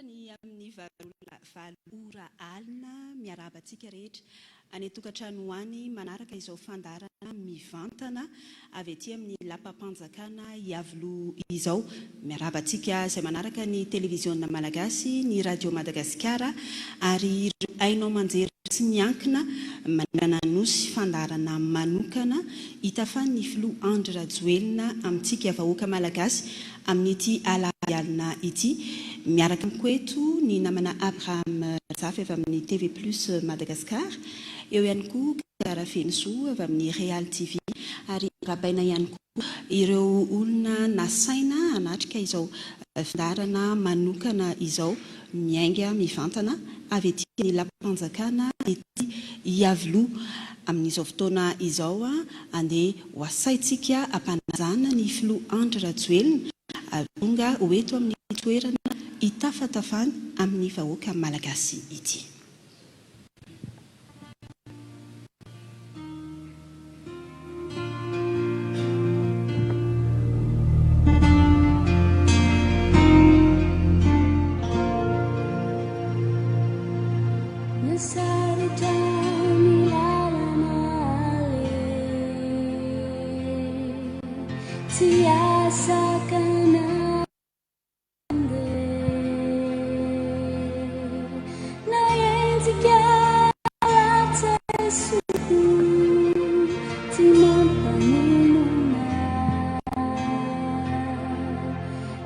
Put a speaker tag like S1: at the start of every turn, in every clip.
S1: ny amin'ny valo ora alina. Miarahaba antsika rehetra any an-tokantrano any manaraka izao fandaharana mivantana avy aty amin'ny lapam-panjakana Iavoloha izao. Miarahaba antsika izay manaraka ny televiziona malagasy, ny radio Madagasikara ary ireo haino aman-jery tsy miankina manerana ny Nosy. Fandaharana manokana hitafan'ny filoha Andry Rajoelina amintsika vahoaka malagasy Amin'ity alahady alina ity, miaraka amiko eto ny namana Abraham Razafy avy amin'ny TV Plus Madagascar, eo ihany koa Kara Rafenosoa avy amin'ny Real TV ary arahabaina ihany koa ireo olona nasaina hanatrika izao fandaharana manokana izao miainga mivantana avy ety amin'ny lapam-panjakana ety Iavoloha. Amin'izao fotoana izao, andeha Ho asaintsika ampanajana ny filoha Andry Rajoelina tonga ho eto amin'ny toerana hitafatafany amin'ny vahoaka malagasy ity.
S2: Nasarotra ny lalana aleha, tsy ahasakana andeha. Na enjika latsa-soko, tsy mampaninona.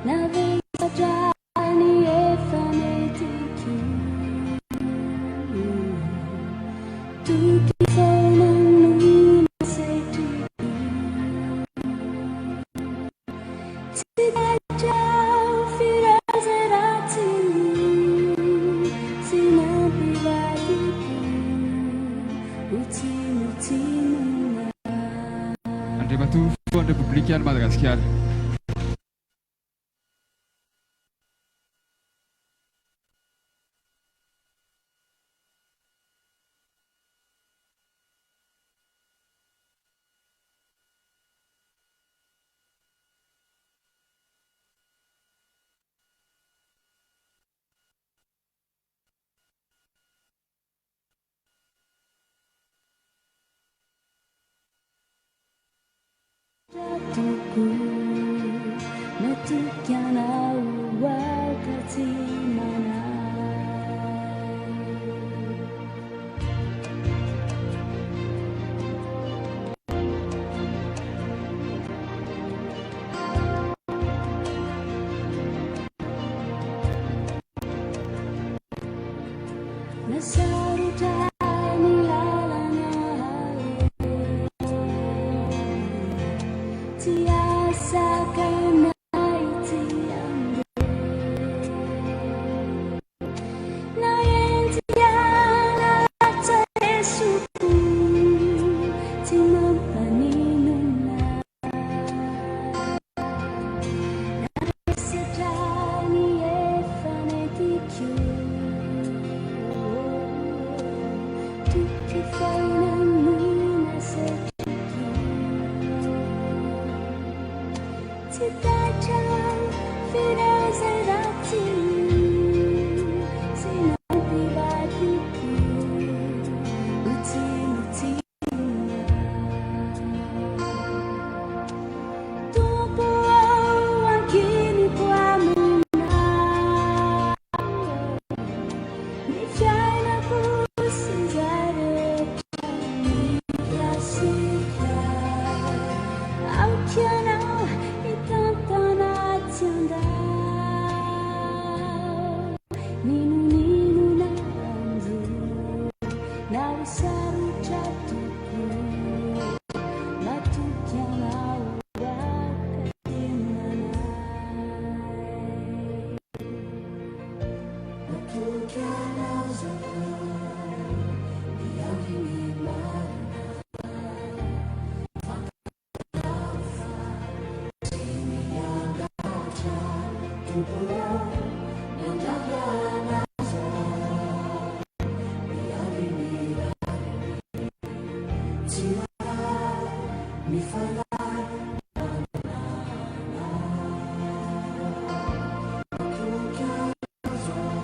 S2: Na vesatra Ny efa netiko Toky foana no nasetriko Tsy taitra f'ireo izay ratsy Tsy nampivadiko ho tsinontsinona.
S3: Andriamatoa Filohan'ny Repoblikan'i Madagasikara.
S2: Nasarotra ny lalana aleha, tsy ahasakana ahy tsy handeha. Na enjika na latsa-esoko, tsy mampaninona. Navesatra ny efa nentiko Toky foana no nasetriko Tsy taitra f'ireo izay ratsy Sy nampivadiko ho tsinontsinona. Tompo ô, ankiniko aminao ny fiainako sy izay rehetra mikasika. Aoka Ianao hitantana tsy handao n'inon'inona hanjo. Na ho sarotra tokoa, matoky anao akatemanay. Matoky anao zahay, miandry ny marina. Fantatrao fa tsy miangatra, Tompo ô, miandrandra anao zahay. Miandry ny rariny, tsy mahay mifanahy manana. Matoky anao zahay.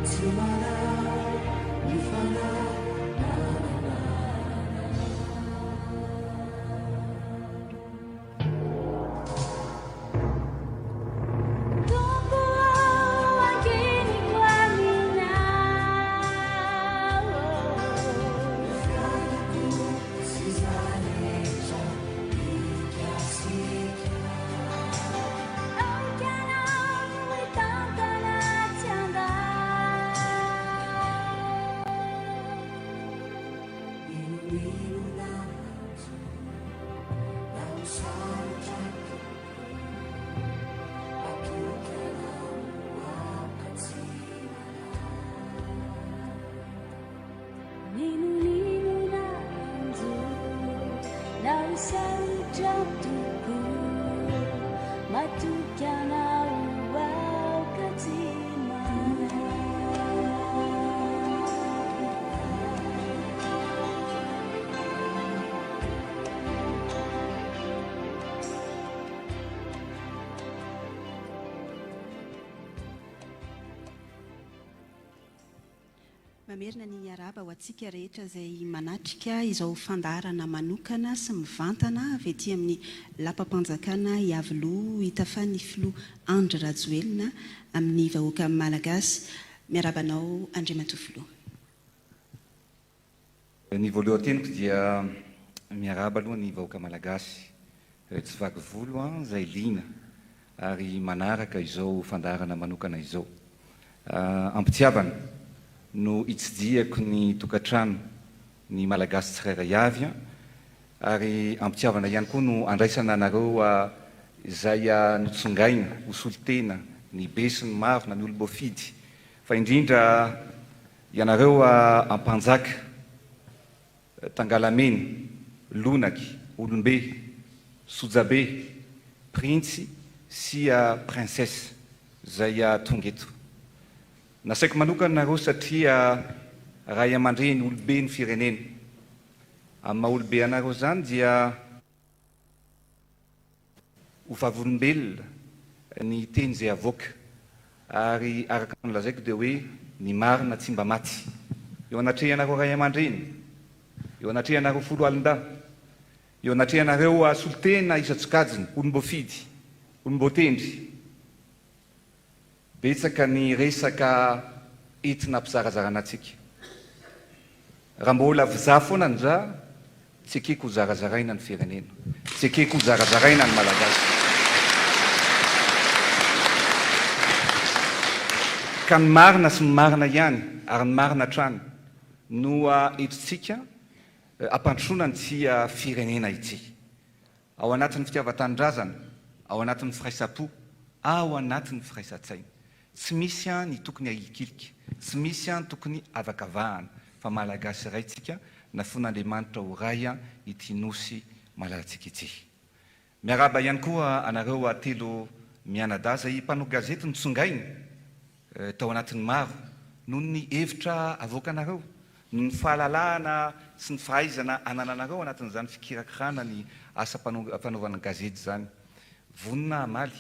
S2: Tsy manahy ny fanahy na na na na. Tompo ô, ankiniko aminao. Ny fiainako sy izay rehetra mikasika. Aoka ianao no hitantana tsy handao. Inoninona hanjo na ho sarotra tokoa, matoky anao aoka tsy hanahy. N'inon'inona hanjo na ho sarotra tokoa, matoky anao aoka tsy manahy.
S1: Mamerina ny arahaba ho antsika rehetra izay manatrika izao fandaharana manokana sy mivantana avy ety amin'ny lapam-panjakana Iavoloha hitafan'ny filoha Andry Rajoelina amin'ny vahoaka Malagasy. Miarahaba anao Andriamatoa Filoha.
S4: Ny voalohan-teniko dia miarahaba aloha ny vahoaka Malagasy tsy vaky volo izay liana ary manaraka izao fandaharana manokana izao. Am-pitiavana no itsidihako ny tokantrano ny Malagasy tsirairay avy ary am-pitiavana ihany koa no andraisana anareo izay notsongaina ho solontena ny be sy ny maro na ny olom-boafidy fa indrindra ianareo Ampanjaka, Tangalamena, Lonaky, Olombe, Sojabe, Printsy sy Princesse izay tonga eto. Nasaiko manokana nareo satria ray aman-dreny olobe ny firenena. Amin'ny maha olobe anareo izany dia ho vavolombelona ny teny izay avoaka ary araka ny lazaiko dia hoe ny marina tsy mba maty. Eo anatrehanareo ray aman-dreny, eo anatrehanareo foloalindahy, eo anatrehanareo solontena isan-tsokajiny, olom-boafidy, olom-boatendry, Betsaka ny resaka entina hampizarazarana antsika. Raha mbola viza foana ny za, tsy ekeko ho zarazaraina ny firenena. Tsy ekeko ho zarazaraina ny Malagasy. Ka ny marina sy ny marina ihany ary ny marina hatrany no entintsika hampandrosoana an'ity firenena ity. Ao anatin'ny fitiavan-tanindrazana, ao anatin'ny firaisam-po, ao anatin'ny firaisan-tsaina. Tsy misy ny tokony ahilikilika, tsy misy ny tokony avakavahana, fa Malagasy iray tsika, nafoin'Andriamanitra ho ray ity Nosy malalantsika ity. Miarahaba ihany koa anareo telo mianadahy izay mpanao gazety notsongaina tao anatin'ny maro noho ny hevitra avoakanareo, noho ny fahalalahana sy ny fahaizana anananareo anatin'izany fikirakirana ny asa fanaovana gazety izany. Vonona hamaly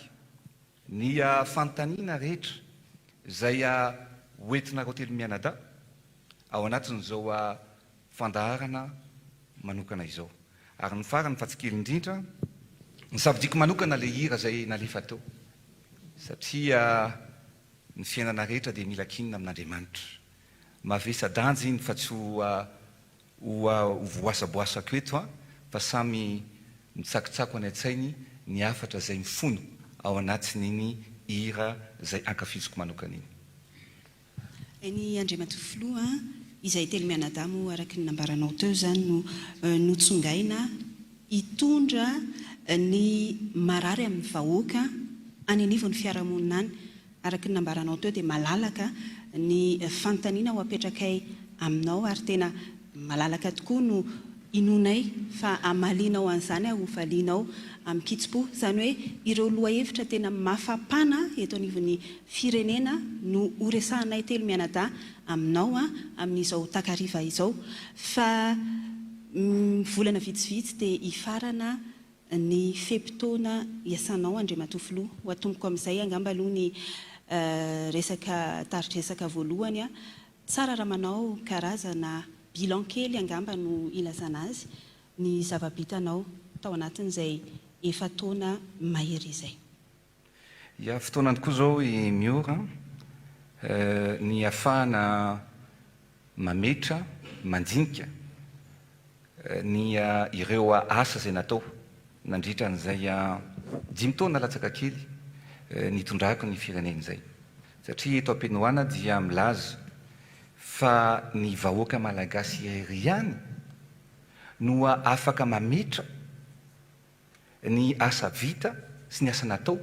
S4: ny fanontaniana rehetra izay hoentinareo telo mianadahy ao anatin'izao fandaharana manokana izao. Ary ny farany fa tsy kely indrindra, nisafidiako manokana ilay hira izay nalefa teo satria ny fiainana rehetra dia mila kinina amin'Andriamanitra. Mavesa-danja iny fa tsy ho ho voasaboasako eto an, fa samy mitsakotsako any an-tsainy ny hafatra izay mifono ao anatin'iny hira izay ankafiziko manokana iny.
S1: Eny Andriamatoa Filoha a, izahay telo mianadahy moa araka ny nambaranao teo izany no notsongaina hitondra ny marary amin'ny vahoaka any anivon'ny fiarahamonina any. Araka ny nambaranao teo dia malalaka ny fanontaniana ho apetrakay aminao ary tena malalaka tokoa no inoanay fa hamalianao an'izany ary hovalianao amin-kitsim-po. Izany hoe ireo lohahevitra tena mafapana eto anivon'ny firenena no horesahanay telo mianadahy aminao amin'izao takariva izao. Fa volana vitsivitsy dia hifarana ny fe-potoana iasanao Andriamatoa Filoha. Ho atomboko amin'izay angamba aloha ny. Resaka tari-dresaka voalohany, tsara raha manao karazana bilan kely angamba no ilazana azy, ny zava-bitanao tao anatin'izay efa-taona mahery izay.
S4: Ya, fotoanany koa izao i Miora ny ahafahana mametra, mandinika ny ireo asa izay natao nandritra an'izay dimy taona latsaka kely nitondrako ny firenena izay. Satria eto am-piandohana dia milaza fa ny vahoaka malagasy irery ihany no afaka mametra ny asa vita sy ny asa natao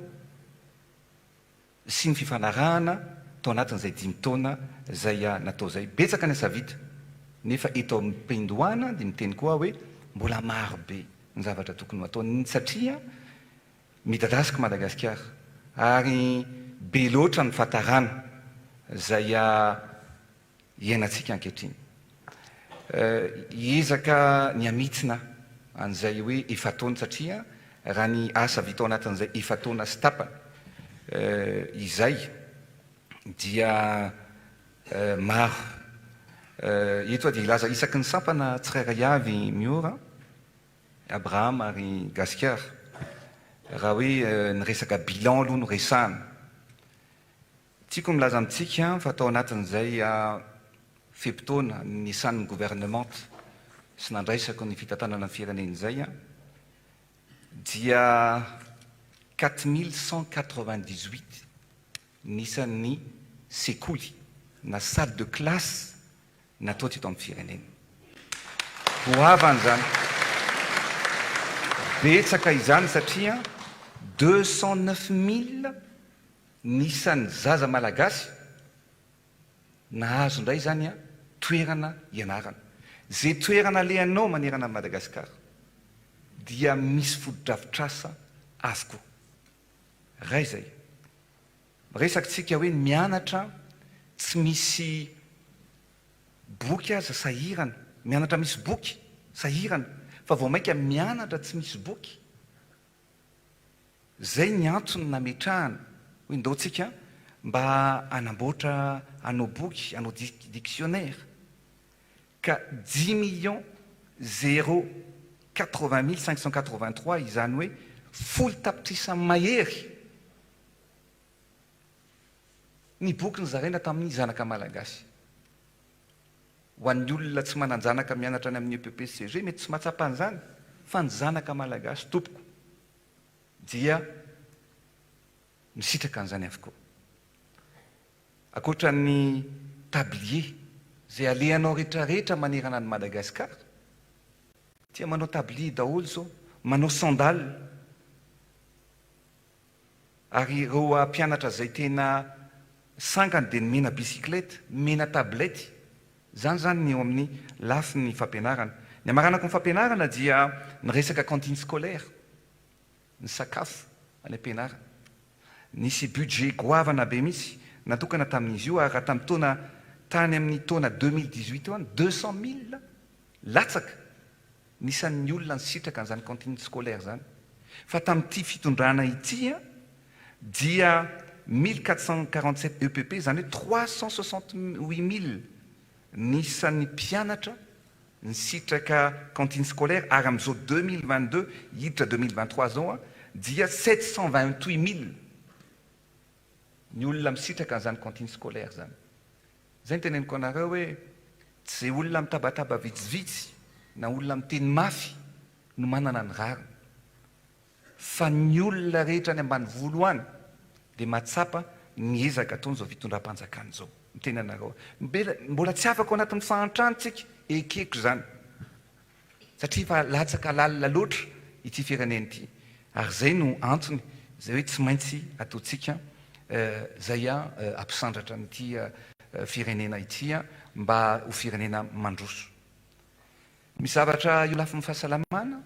S4: sy ny fifanarahana tao anatin'izay dimy taona izay natao izay. Betsaka ny asa vita nefa eto am-piandohana dia miteny koa aho hoe mbola maro be ny zavatra tokony ho atao satria midadasika Madagasikara ary be loatra ny fahatarana izay iainantsika ankehitriny. Hiezaka ny hamitsina an'izay hoe efa-taona satria raha ny asa vita ao anatin'izay efa-taona sy tapany izay dia maro. Eto aho dia hilaza isaky ny sampana tsirairay avy Miora, Abraham ary Gasikara raha hoe ny resaka bilan aloha no resahana. Tiako ny milaza amintsika fa tao anatin'izay fe-potoana niasan'ny governemanta sy nandraisako ny fitantanana ny firenena izay dia 4198 ny isan'ny sekoly na salle de classe natao teto amin'ny firenena. Goavana izany. Betsaka izany satria 209000 Ny isan'ny zaza malagasy nahazo indray izany toerana hianarana. Izay toerana alehanao manerana an'i Madagasikara dia misy fotodrafitrasa avokoa. Iray izay. Miresaka isika hoe ny mianatra tsy misy boky aza sahirana, mianatra misy boky sahirana fa vao mainka mianatra tsy misy boky. Zay ny antony nametrahana hoe ndao tsika mba hanamboatra hanao boky, hanao dictionnaire ka dix millions zéro quatre-vingt mille cinq cent quatre-vingt-trois izany hoe folo tapitrisa mahery ny boky nozaraina tamin'ny zanaka malagasy. Ho an'ny olona tsy manan-janaka mianatra any amin'ny EPP sy CG mety tsy mahatsapa an'izany fa ny zanaka malagasy tompoko dia misitraka an'izany avokoa. Ankoatra ny tablier izay alehanao rehetrarehetra manerana an'i Madagascar, tia manao tablier daholo izao, manao sandales, ary ireo mpianatra izay tena sangany dia nomena bicyclette, nomena tablette, izany izany ny eo amin'ny lafiny fampianarana. Ny hamaranako ny fampianarana dia ny resaka cantine scolaire. ny sakafo any am-pianarana. Nisy budget goavana be mihitsy natokana tamin'izy io ary raha tamin'ny taona tany amin'ny taona 2018 teo any, 200 000 latsaka ny isan'ny olona nisitraka an'izany cantine scolaire izany. Fa tamin'ity fitondrana ity dia 1447 EPP, izany hoe 368 000 ny isan'ny mpianatra nisitraka cantine scolaire ary amin'izao 2022 hiditra 2023 izao dia 728000 ny olona misitraka an'izany cantine scolaire izany. Izay no teneniko anareo hoe tsy izay olona mitabataba vitsivitsy na olona miteny mafy no manana ny rariny fa ny olona rehetra any ambanivolo any dia mahatsapa ny ezaka ataon'izao fitondram-panjakana izao. Miteny anareo aho. Mbola tsy afaka ao anatin'ny fahantrana isika, ekeko izany. Satria efa latsaka lalina loatra ity firenena ity. Ary izay no antony izay hoe tsy maintsy ataontsika izay hampisandratra an'ity firenena ity mba ho firenena mandroso. Misy zavatra eo lafiny fahasalamana.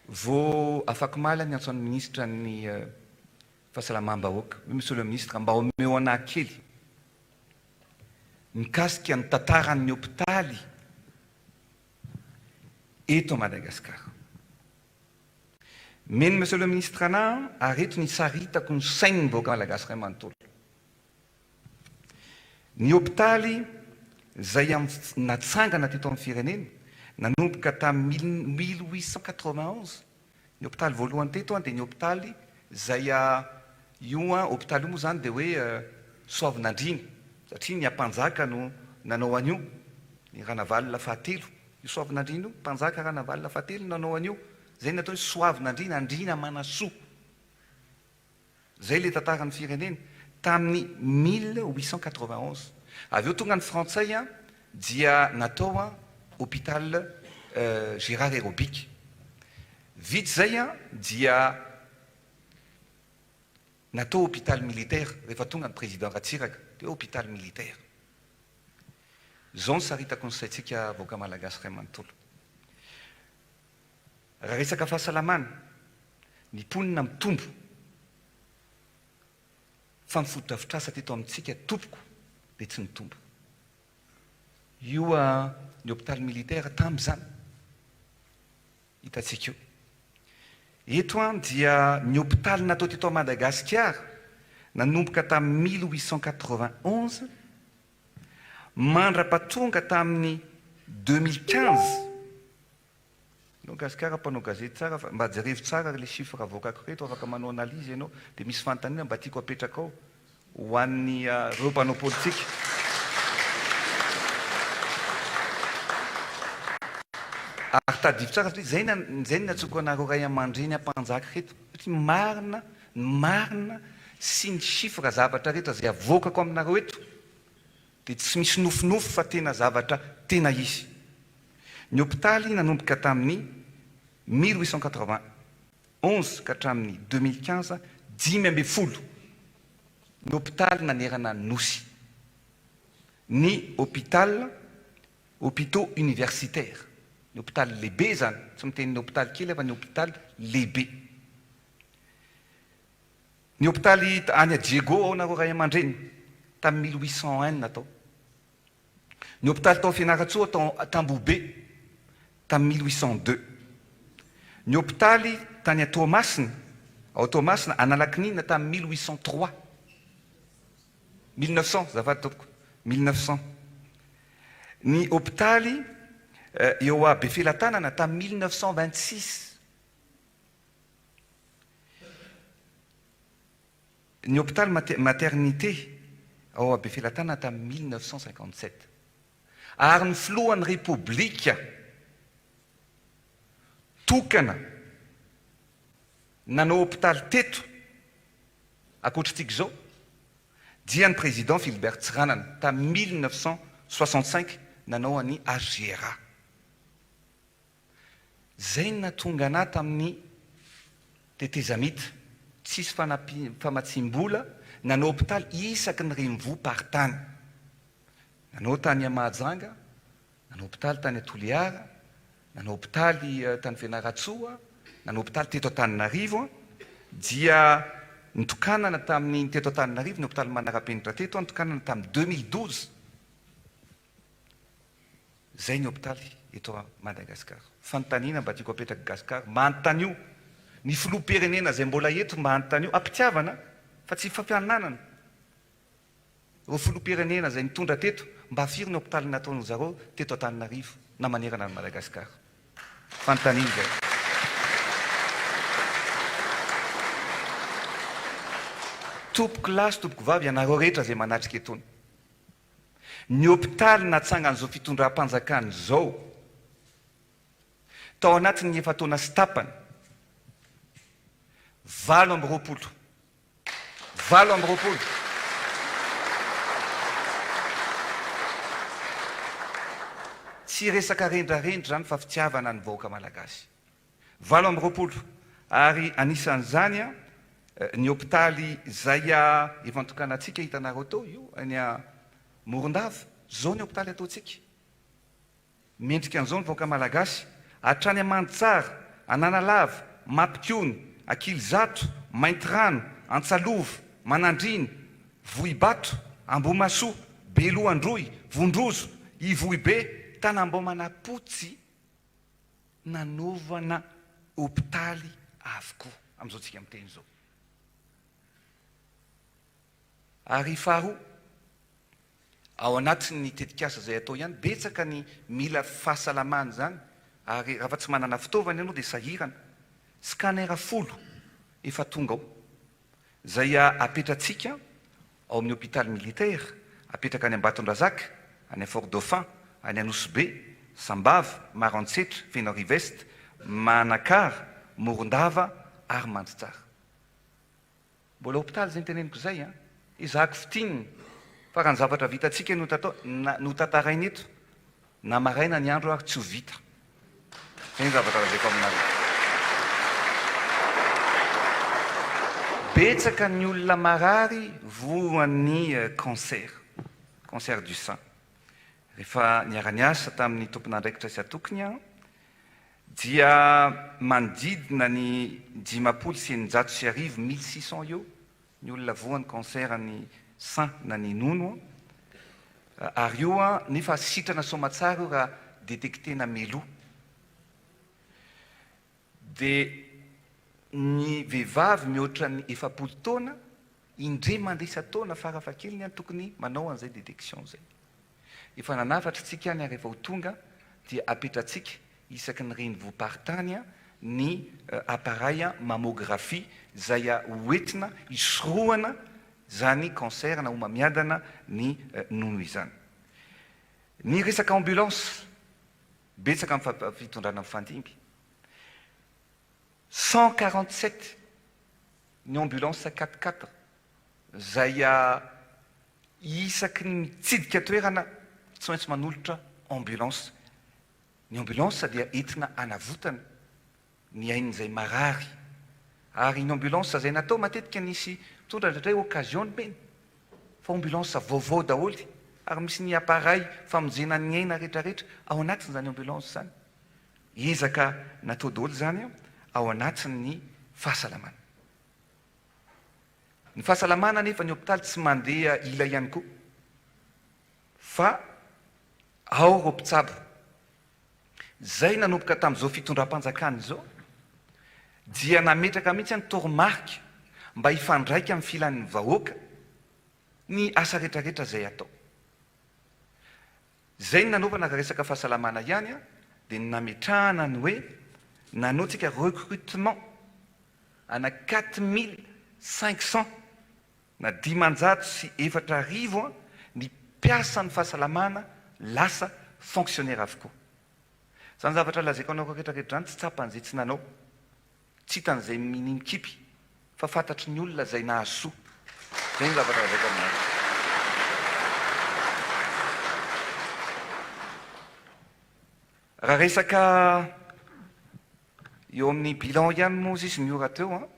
S4: Vao afakomaly aho niantso an'ny minisitra ny Fahasalamam-bahoaka, hoe Monsieur le Ministre, mba omeo anah kely mikasika ny tantaran'ny hopitaly eto Madagasikara. Mino Monsieur le Ministre anah ary eto ny saritako ny sain'ny vahoaka Malagasy iray manontolo. Ny hopitaly izay natsangana teto amin'ny firenena nanomboka tamin'ny 1891, ny hopitaly voalohany teto dia ny hopitaly izay io hopitaly io moa izany dia hoe Soavinandriana satria ny ampanjaka no nanao an'io, ny Ranavalona fahatelo, io Soavinandriana io, mpanjaka Ranavalona fahatelo no nanao an'io. Zay ny atao hoe Soavinandriana, Andriana manasoa. Zay le tantaran'ny firenena tamin'ny 1891. Avy eo tonga ny frantsay dia natao hôpital Gérard Aérobique. Vita izay dia natao hôpital militaire rehefa tonga ny président Ratsiraka dia hôpital militaire. Zao ny saritako ny saintsika vahoaka malagasy iray manontolo. Raha resaka fahasalamana, ny mponina mitombo fa ny fotodrafitrasa teto amintsika tompoko dia tsy nitombo. Io ny hopitaly militaire tamin'izany hitantsika io. Eto dia ny hopitaly natao teto Madagasikara nanomboka tamin'ny 1891 mandra-pahatonga tamin'ny 2015, Enao gasikara mpanao gazety tsara fa mba jerevo tsara ry le chiffre avoakako reto afaka manao analyse ianao de misy fanontaniana mba tiako apetraka ao ho an'ny reo mpanao politika. Ary tadidio tsara satria zay zay no niantsoako anareo ray aman-dreny ampanjaka reto satria marina ny marina sy ny chiffre zavatra rehetra zay avoakako aminareo eto dia tsy misy nofinofy fa tena zavatra tena izy. Ny hopitaly nanomboka tamin'ny 1891 ka hatramin'ny 2015, 15 ny hopitaly nanerana ny Nosy. Ny hôpital, hôpitaux universitaires, ny hopitaly lehibe izany, tsy miteny ny hopitaly kely aho fa ny hopitaly lehibe. Ny hopitaly any Diego ao nareo ray aman-dreny, tamin'ny 1801 natao. Ny hopitaly tao Fianarantsoa tao Tambohobe tamin'ny 1802. Ny hopitaly tany Toamasina, ao Toamasina, Analakinina tamin'ny 1803. 1900, azafady tompoko, 1900. Ny hopitaly eo Befelatanana tamin'ny 1926. Ny hopitaly maternité ao Befelatanana tamin'ny 1957. Ary ny filohan'ny Repoblika tokana nanao hopitaly teto ankoatr'itsika izao dia ny président Philibert Tsiranana tamin'ny 1965 nanao an'i HJRA. Zay no nahatonga anah tamin'ny tetezamita, tsisy famatsiam-bola, nanao hopitaly isaky ny renivohi-paritany. Nanao tany Mahajanga, nanao hopitaly tany Toliara, nanao hopitaly tany Fianarantsoa, nanao hopitaly teto Antananarivo, dia nitokanana tamin'ny teto Antananarivo ny hopitaly manara-penitra teto, nitokanana tamin'ny 2012. Zay ny hopitaly eto Madagascar. Fanontaniana mba tiako apetraka Gascar, mba anontanio ny filoham-pirenena zay mbola eto mba anontanio am-pitiavana fa tsy fampiananana ireo filoham-pirenena zay nitondra teto mba firy ny hopitaly nataon zareo teto Antananarivo na manerana an'i Madagascar. Fanontaniana izay. Tompoko lahy sy tompoko vavy ianareo rehetra zay manatrika etoana. Ny hopitaly natsangan'izao fitondram-panjakana izao tao anatin'ny efa-taona sy tapany, 28, 28, Tsy resaka rendrarendra izany fa fitiavana ny vahoaka malagasy. 28, ary anisan'izany ny hopitaly izay efa notokanantsika hitanareo teo io any Morondava, izao ny hopitaly ataontsika. Mendrika an'izao ny vahoaka malagasy, hatrany Amanditsara, Analalava, Mampikony, Ankilizato, Maintirano, Antsalova, Manandriana, Vohibato, Ambohimahasoa, Beloha Androy, Vondrozo, Ivohibe, Tanambao Manapotsy, nanaovana hopitaly. avokoa amin'izao tsika miteny izao. Ary faharoa, ao anatin'ny tetikasa izay atao ihany, betsaka ny mila fahasalamana izany ary raha tsy manana fitaovana ianao dia sahirana. Scanner folo efa tonga ao, izay apetratsika ao amin'ny hopitaly militaire, apetraka any Ambatondrazaka, any Fort Dauphin, any Anosibe, Sambava, Maroantsetra, Fenoarivo Est, Manakara, Morondava ary Mandritsara. Mbola hopitaly izay noteneniko izay an! Ezahako fintinina fa raha ny zavatra vitantsika no tatao na notantaraina eto na maraina ny andro ary tsy ho vita. Izay ny zavatra lazaiko aminareo. Betsaka ny olona marary voan'ny cancer, cancer du sein. Rehefa niara-niasa tamin'ny tompon'andraikitra isan-tokony aho dia manodidina ny 1650, 1600 eo, ny olona voan'ny cancer ny sein na ny nono ary io nefa sitrana soamatsara io raha detectena meloa. Dia ny vehivavy mihoatra ny 40 taona, indray mandeha isan-taona farafahakeliny any tokony manao an'izay detection izay. Efa nanafatra tsika any ary efa ho tonga dia apetratsika isaky ny renivohi-paritany ny appareil mammographie izay ho entina hisorohana izany cancer na homamiadana ny nono izany. Ny resaka ambulance, betsaka amin'ny fitondrana mifandimby. 147 ny ambulance quatre quatre izay isaky ny mitsidika toerana tsy maintsy manolotra ambulance. Ny ambulance dia entina hanavotana ny ain'izay marary. Ary iny ambulance izay natao matetika nisy mpitondra indraindray occasion nomena fa ambulance vaovao daholo ary misy ny appareil famonjena ny aina rehetrarehetra ao anatin'izany ambulance izany. Ezaka natao daholo izany ao anatin'ny fahasalamana. Ny fahasalamana anefa ny hopitaly tsy mandeha ila ihany koa fa ao ireo mpitsabo izay nanomboka tamin'izao fitondram-panjakana izao dia nametraka mihitsy ny toromarika mba hifandraika amin'ny filan'ny vahoaka ny asa rehetrarehetra izay atao. Izay ny nanaovana raha resaka fahasalamana ihany dia ny nametrahana ny hoe nanao tsika recrutement ana 4500 na 4500 ny mpiasan'ny fahasalamana lasa fonctionnaire avokoa. Izany zavatra lazaiko anareo rehetra rehetra izany tsy tsapan'izay tsy nanao. Tsy hitan'izay minia mikipy fa fantatry ny olona izay nahasoa. Izay no zavatra lazaiko aminareo. Raha resaka eo amin'ny bilan ihany moa izy ny ora teo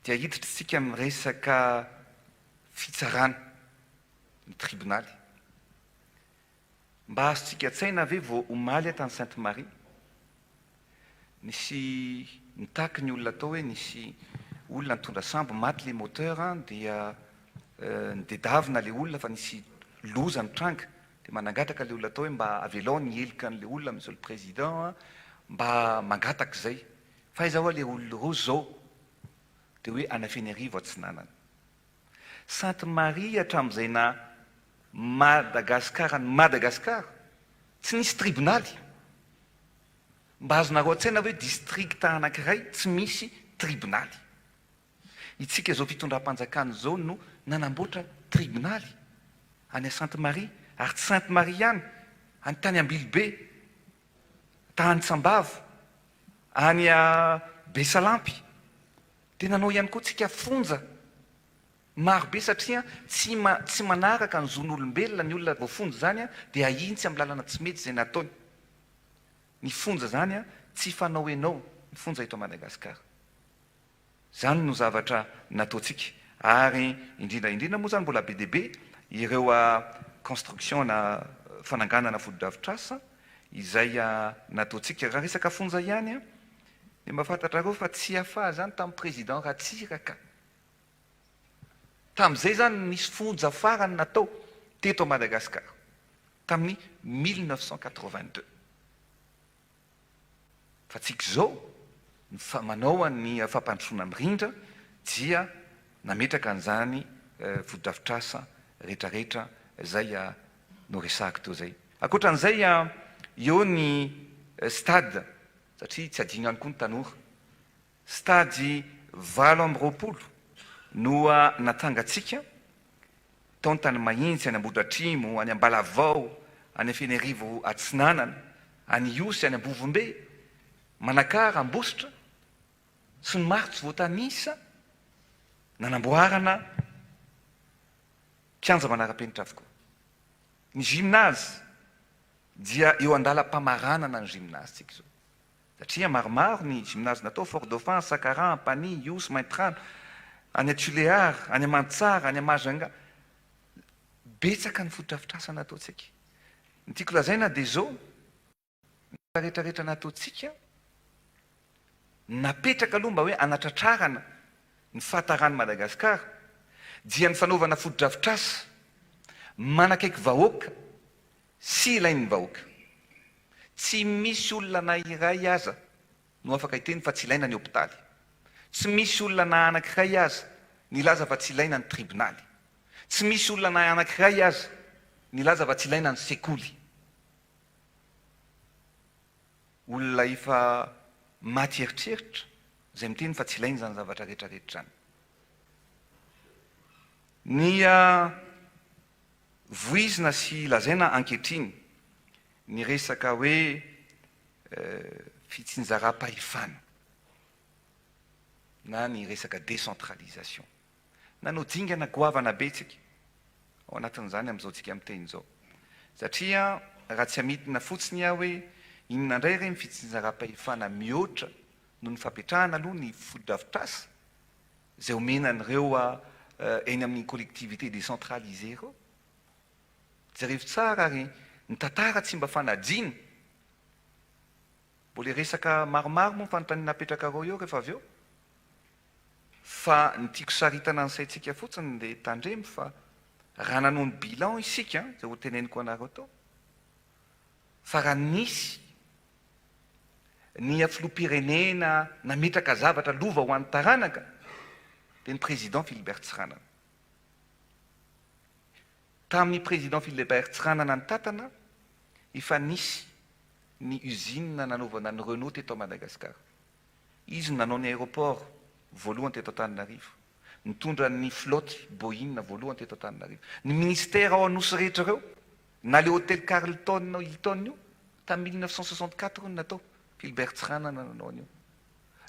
S4: dia hiditra isika amin'ny resaka fitsarana, ny tribonaly. Mba azontsika an-tsaina ve vao omaly tany Sainte Marie nisy nitaky ny olona tao hoe nisy olona nitondra sambo maty le moteur dia nidedavina le olona fa nisy loza nitranga dia manangataka le olona tao hoe mba avelao ny heloka an'le olona monsieur le président mba mangataka izay fa aiza hoa le olona ireo zao dia hoe any Fenerivo atsinanana Sainte Marie hatramin'izay na Madagascar an'i Madagascar tsy nisy tribonaly. Mba azonareo an-tsaina ve district anankiray tsy misy tribonaly? Itsika izao fitondram-panjakana izao no nanamboatra tribonaly any Sainte Marie ary tsy Sainte Marie ihany, any tany Ambilobe, tany Sambava, any Besalampy. Dia nanao ihany koa tsika fonja maro be satria tsy tsy manaraka ny zon'olombelona ny olona voafonja izany dia ahintsy amin'ny lalana tsy mety izay nataony. Ny fonja izany tsy fanao enao ny fonja eto Madagascar. Izany no zavatra nataontsika ary indrindra indrindra moa izany mbola be dia be ireo construction na fananganana fotodrafitrasa izay nataontsika. Raha resaka fonja ihany Dia mba fantatrareo fa tsy afaha zany tamin'ny président Ratsiraka. Tamin'izay zany nisy fonja farany natao teto Madagascar tamin'ny 1982. Fa tsika izao. ny manao ny fampandrosoana mirindra dia nametraka an'izany fotodrafitrasa rehetrarehetra izay noresahako teo izay. Ankoatra an'izay, eo ny stade, satria tsy adino ihany koa ny tanora. Stade 28 no natsangantsika tao Antanimahintsy, any Ambohidratrimo, any Ambalavao, any Fenerivo Atsinanana, any Ihosy, any Ambovombe, Manakara, Ambositra, sy ny maro tsy voatanisa nanamboarana kianja manara-penitra avokoa. Ny gymnase dia eo an-dalam-pamaranana ny gymnase-tsika izao. Satria maromaro ny gymnase natao, Fort Dauphin, Sakaraha, Ampanihy, Ihosy, Maintirano, any Tulear, any Mantsara, any Majunga. Betsaka ny fotodrafitrasa nataontsika. Ny tiako lazaina dia izao, ny rehetrarehetra nataontsika, napetraka aloha mba hoe hanatratrarana ny fahataran'i Madagasikara, dia ny fanaovana fotodrafitrasa manakaiky vahoaka sy ilain'ny vahoaka. Tsy misy olona na iray aza no afaka hiteny fa tsy ilaina ny hopitaly. Tsy misy olona na anankiray aza nilaza fa tsy ilaina ny tribonaly. Tsy misy olona na anankiray aza nilaza fa tsy ilaina ny sekoly. Olona efa maty eritreritra izay miteny fa tsy ilaina izany zavatra rehetra rehetra izany. Ny voizina sy lazaina ankehitriny ny resaka hoe fitsinjaram-pahefana na ny resaka décentralisation. Nanao dingana goavana be tsika ao anatin'izany amin'izao tsika miteny izao. Satria raha tsy hamidina fotsiny aho hoe inona indray re ny fitsinjaram-pahefana mihoatra noho ny fapetrahana aloha ny fotodrafitrasa izay omena an'ireo eny amin'ny collectivités décentralisées ireo. Jerevo tsara ary ny tantara tsy mba fanadino. Mbola hiresaka maromaro moa ny fanontaniana apetrakareo eo rehefa avy eo. Fa ny tiako saritana ny saintsika fotsiny dia tandremo fa raha nanao ny bilan isika, izay ho teneniko anareo tao, fa raha nisy ny filoham-pirenena nametraka zavatra lova ho an'ny taranaka dia ny président Philibert Tsiranana. Tamin'ny président Philibert Tsiranana nitatana, efa nisy ny usine nanaovana ny Renault teto Madagascar. Izy no nanao ny aéroport voalohany teto Antananarivo, nitondra ny flotte Boeing voalohany teto Antananarivo. Ny ministère ao Anosy rehetra ireo, na le hôtel Carlton Hilton io, tamin'ny 1964 no natao, Philbert Tsiranana nanao an'io.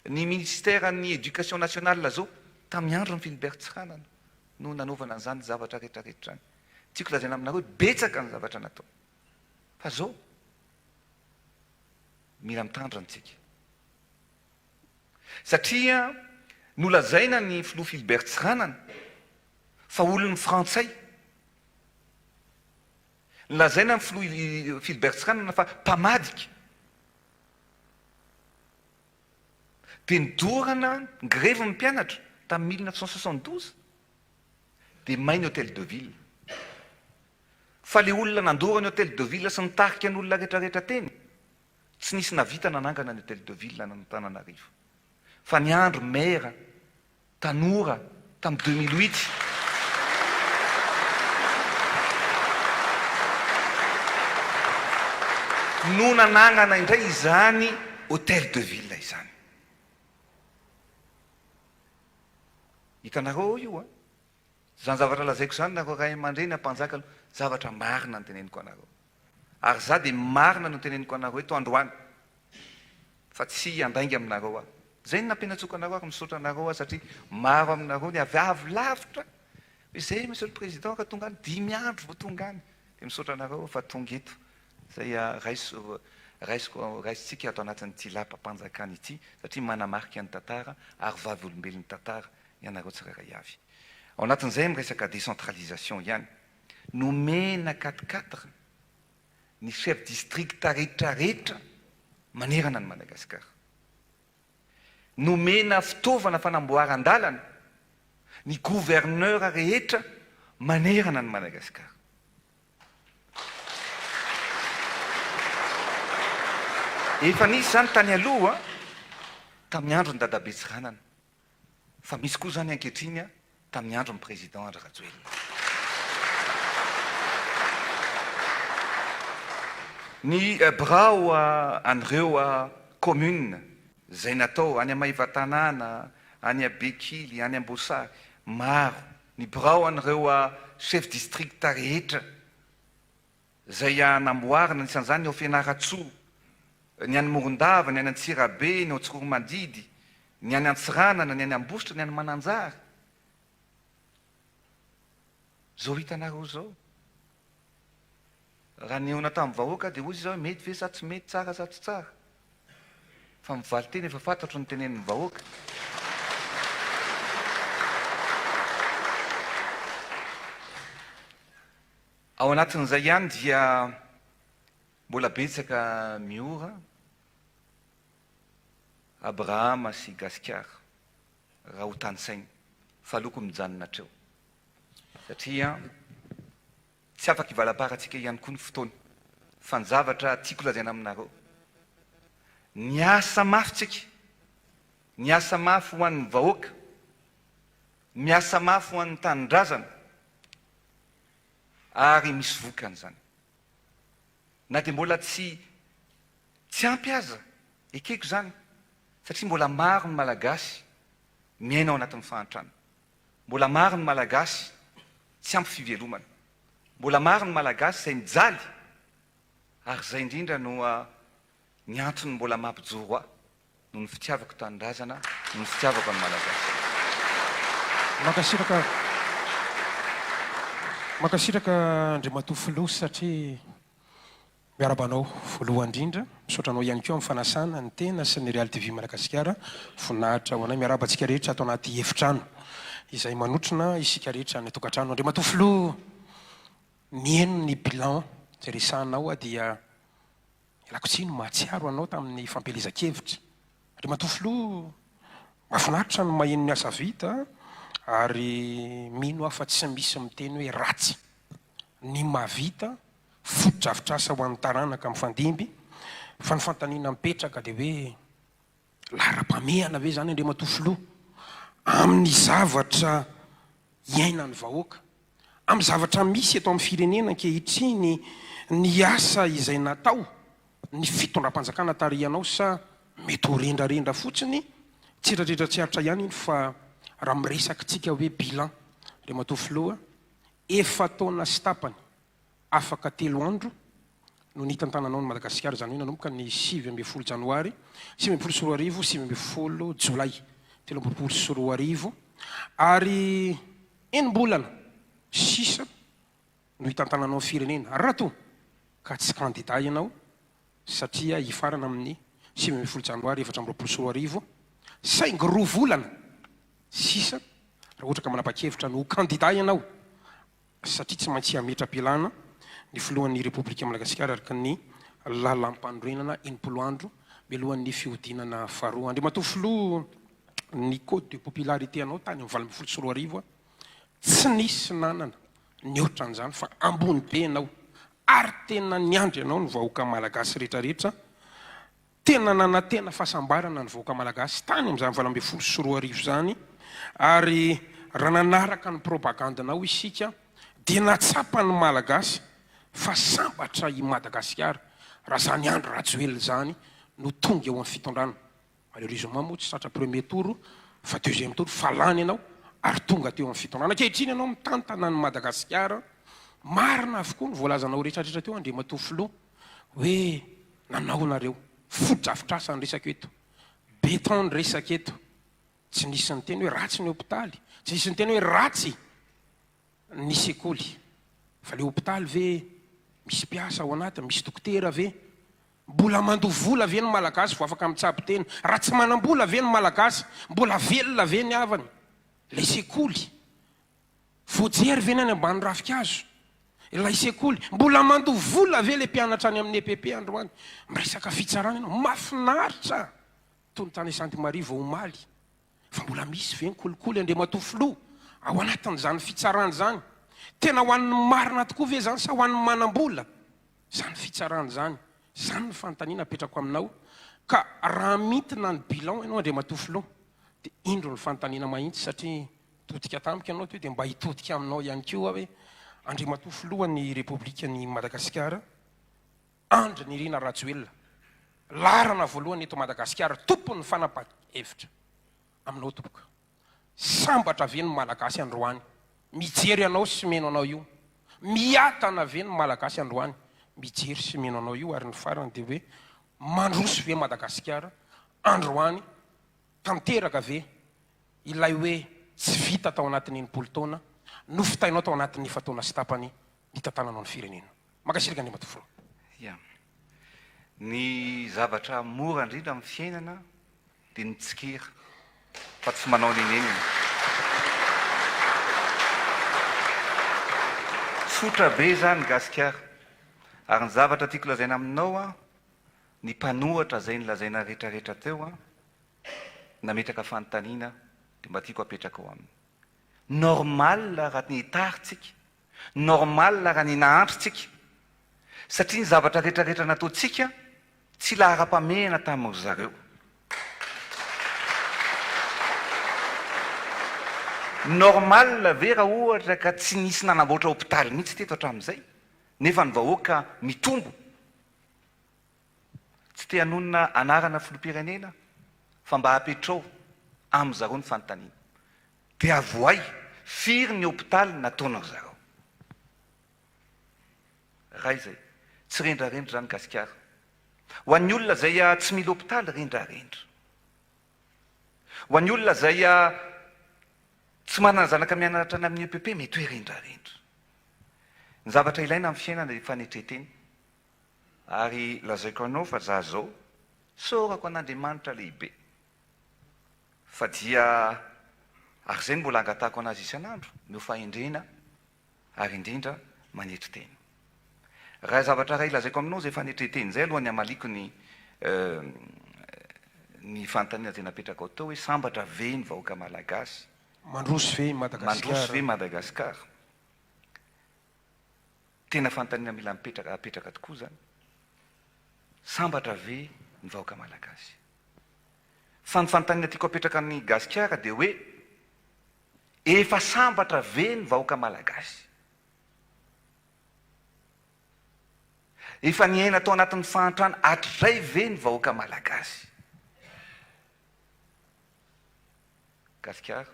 S4: Ny ministère ny éducation nationale zao, tamin'ny andron'i Philbert Tsiranana no nanaovana an'izany zavatra rehetra rehetra izany. Tiako lazaina aminareo hoe betsaka ny zavatra natao. Fa zao, mila mitandrina tsika. Satria nolazaina ny filoha Philbert Tsiranana fa olon'ny frantsay. Nolazaina ny filoha Philbert Tsiranana fa mpamadika. Dia nidorana ny grevy ny mpianatra tamin'ny 1972 dia may ny hotel de ville. Fa le olona nandoro ny hotel de ville sy nitarika ny olona rehetrarehetra teny, tsy nisy navita nanangana ny hotel de ville an'Antananarivo. Fa ny andro maire tanora tamin'ny 2008, no nanangana indray izany hotel de ville izany. Hitanareo ao io an! Izany zavatra lazaiko izany nareo ray aman-dreny ampanjaka aloha, zavatra marina no teneniko anareo. Ary za dia marina no teneniko anareo eto androany fa tsy handainga aminareo aho. Izay no nampianatsoko anareo ary misaotra anareo aho satria maro aminareo ny avy avy lavitra hoe izay Monsieur le Président ka tonga any, dimy andro vao tonga any. Dia misaotra anareo aho fa tonga eto. Izay raiso, raisiko, raisintsika ato anatin'ity lapam-panjakana ity satria manamarika ny tantara ary vavolombelon'ny tantara ianareo tsirairay avy. Ao anatin'izay miresaka décentralisation ihany, nomena quatre quatre ny chef district rehetra rehetra manerana an'i Madagascar. Nomena fitaovana fanamboaran-dalana ny gouverneur rehetra manerana an'i Madagascar. Efa nisy izany tany aloha. tamin'ny andron'i Dadabe Tsiranana, fa misy koa izany ankehitriny tamin'ny andron'ny Président Andry Rajoelina. Ny birao an'ireo commune izay natao any Maevatanàna, any Bekily, any Amboasary, maro. Ny birao an'ireo chef district rehetra izay namboarina, anisan'izany ny ao Fianarantsoa, ny any Morondava, ny any Antsirabe, ny ao Tsiroanomandidy, ny any Antsiranana, ny any Ambositra, ny any Mananjary. Izao hitanareo izao. Raha nihaona tamin'ny vahoaka dia hoy izy hoe mety ve sa tsy mety, tsara sa tsy tsara. Fa ny valinteny efa fantatro ny tenenin'ny vahoaka. Ao anatin'izay ihany dia mbola betsaka Miora, Abrahama sy Gasikara raha ho tanisaina fa aleoko mijanona hatreo satria tsy afaka hivalaparantsika ihany koa ny fotoana fa ny zavatra tiako lazaina aminareo niasa mafy tsika, niasa mafy ho an'ny vahoaka, miasa mafy ho an'ny tanindrazana ary misy vokany izany. Na dia mbola tsy tsy ampy aza, ekeko izany, satria mbola maro ny Malagasy miaina ao anatin'ny fahantrana. Mbola maro ny Malagasy tsy ampy fivelomana. Mbola maro ny Malagasy izay mijaly ary izay indrindra no ny antony mbola mampijoro ahy. Noho ny fitiavako tanindrazana, noho ny fitiavako an'ny Malagasy.
S5: Mankasitraka Mankasitraka Andriamatoa Filoha satria miarahaba anao voalohany indrindra, misaotra anao ihany koa amin'ny fanasana ny tena sy ny Real TV Madagasikara, voninahitra ho anay, miarahaba antsika rehetra ato anaty efitrano izay manotrona isika rehetra any an-tokantrano. Andriamatoa Filoha, mihaino ny bilan izay resahanao aho dia Ialako tsiny mahatsiaro anao tamin'ny fampielezan-kevitra. Andriamatoa Filoha, mahafinaritra ny maheno ny asa vita ary mino aho fa tsy misy miteny hoe ratsy ny mahavita fotodrafitrasa ho an'ny taranaka mifandimby fa ny fanontaniana mipetraka dia hoe Laharam-pahamehana ve izany Andriamatoa Filoha amin'ny zavatra iainan'ny vahoaka, amin'ny zavatra misy eto amin'ny firenena ankehitriny ny asa izay natao, ny fitondram-panjakana tarihanao sa mety ho rendrarendra fotsiny, tsiratritra tsy aritra ihany iny fa raha miresaka tsika hoe bilan Andriamatoa Filoha, efa-taona sy tapany afaka telo andro no nitantananao an'i Madagasikara, izany hoe nanomboka ny 19 janoary 2019, 19 jolay 2023, ary enim-bolana sisa no hitantananao ny firenena, raha toa ka tsy kandida ianao satria hifarana amin'ny 19 janoary 2024, saingy roa volana sisa raha ohatra ka manapa-kevitra ny ho kandida ianao. satria tsy maintsy hametra-pialana ny filohan'ny Repoblika Madagasikara araka ny lalàmpanorenana 60 andro mialohan'ny fihodinana faharoa. Andriamatoa Filoha, ny code de popularité anao tany amin'ny 2018 tsy nisy nanana nihoatra an'izany fa ambony be ianao ary tena niandry anao ny vahoaka malagasy rehetrarehetra Tena nanantena fahasambarana ny vahoaka malagasy tany amin'izany 2018 izany ary raha nanaraka ny propagandinao isika dia nahatsapa ny malagasy fa sambatra i Madagasikara raha izany Andry Rajoelina izany no tonga eo amin'ny fitondrana. Malheureusement moa tsy tratra premier tour fa deuxième tour fa lany ianao ary tonga teo amin'ny fitondrana. Ankehitriny ianao mitantana an'i Madagasikara. Marina avokoa ny voalazanao rehetrarehetra teo Andriamatoa Filoha hoe Nanao nareo. Fotodrafitrasa ny resaka eto. Béton ny resaka eto. Tsy nisy niteny hoe ratsy ny hopitaly. Tsy nisy niteny hoe ratsy ny sekoly. Fa le hopitaly ve misy mpiasa ao anatiny, misy dokotera ve? Mbola mandoa vola ve ny Malagasy vao afaka mitsabo tena? Raha tsy manam-bola ve ny Malagasy, mbola velona ve ny havany? Le sekoly. Voajery ve ny any ambany ravinkazo? Ilay sekoly? Mbola mandoa vola ve ilay mpianatra any amin'ny EPP androany? Miresaka fitsarana ianao. Mahafinaritra! Toy ny tany Sainte Marie vao omaly. Fa mbola misy ve ny kolikoly Andriamatoa Filoha ao anatin'izany fitsarana izany? Tena ho an'ny marina tokoa ve izany sa ho an'ny manam-bola izany fitsarana izany? Izany ny fanontaniana apetrako aminao. Ka raha mintina ny bilan ianao Andriamatoa Filoha dia indro ny fanontaniana mahitsy satria nitodika tamiko ianao teo dia mba hitodika aminao ihany koa aho hoe Andriamatoa Filohan'ny Repoblikan'i Madagasikara Andry Nirina Rajoelina, laharana voalohany eto Madagasikara, tompon'ny fanapahan-kevitra aminao tompoko. Sambatra ve ny Malagasy androany mijery anao sy mino anao io? Miadana ve ny Malagasy androany mijery sy mino anao io? Ary ny farany dia hoe mandroso ve Madagasikara androany? Tanteraka ve ilay hoe tsy vita tao anatin'ny 60 taona, nofitainao tao anatin'ny efa-taona sy tapany nitantananao ny firenena? Mankasitraka Andriamatoa Filoha.
S4: Ya. Ny zavatra mora indrindra amin'ny fiainana dia ny mitsikera fa tsy manao nenenina. Tsotra be izany Gasikara. Ary ny zavatra tiako lazaina aminao an, ny mpanohatra izay nolazaina rehetrarehetra teo an, nametraka fanontaniana dia mba tiako apetraka ao aminy. Normal raha ny tarintsika Normal raha ny nahantra tsika satria ny zavatra rehetra rehetra nataontsika tsy laharam-pamehana tamin ry zareo. Normal ve raha ohatra ka tsy nisy nanamboatra hopitaly mihitsy teto hatramin'izay nefa ny vahoaka mitombo? Tsy te hanonona anarana filoham-pirenena fa mba apetrao amin zareo ny fanontaniana. Dia avohay, firy ny hopitaly nataonao zareo? Ray izay. Tsy rendrarendra izany Gasikara. Ho an'ny olona izay tsy mila hopitaly, rendrarendra. Ho an'ny olona izay tsy manana zanaka mianatra any amin'ny EPP, mety hoe rendrarendra. Ny zavatra ilaina amin'ny fiainana dia fanetren-tena. Ary lazaiko anao fa za zao, isaorako an'Andriamanitra lehibe. Fa dia ary izay no mbola angatahako anazy isan'andro, omeo fahendrena ary indrindra manetry tena. Raha zavatra iray lazaiko aminao izay fanetren-tena izay alohan'ny hamaliako ny ny fanontaniana izay napetrakao teo hoe sambatra ve ny vahoaka malagasy?
S5: Mandroso ve i Madagasikara?
S4: Mandroso ve i Madagasikara? Tena fanontaniana mila mipetraka apetraka tokoa izany. Sambatra ve ny vahoaka malagasy? Fa ny fanontaniana tiako apetraka an'i Gasikara dia hoe, efa sambatra ve ny vahoaka malagasy? Efa niaina tao anatin'ny fahantrana hatrizay ve ny vahoaka malagasy? Gasikara,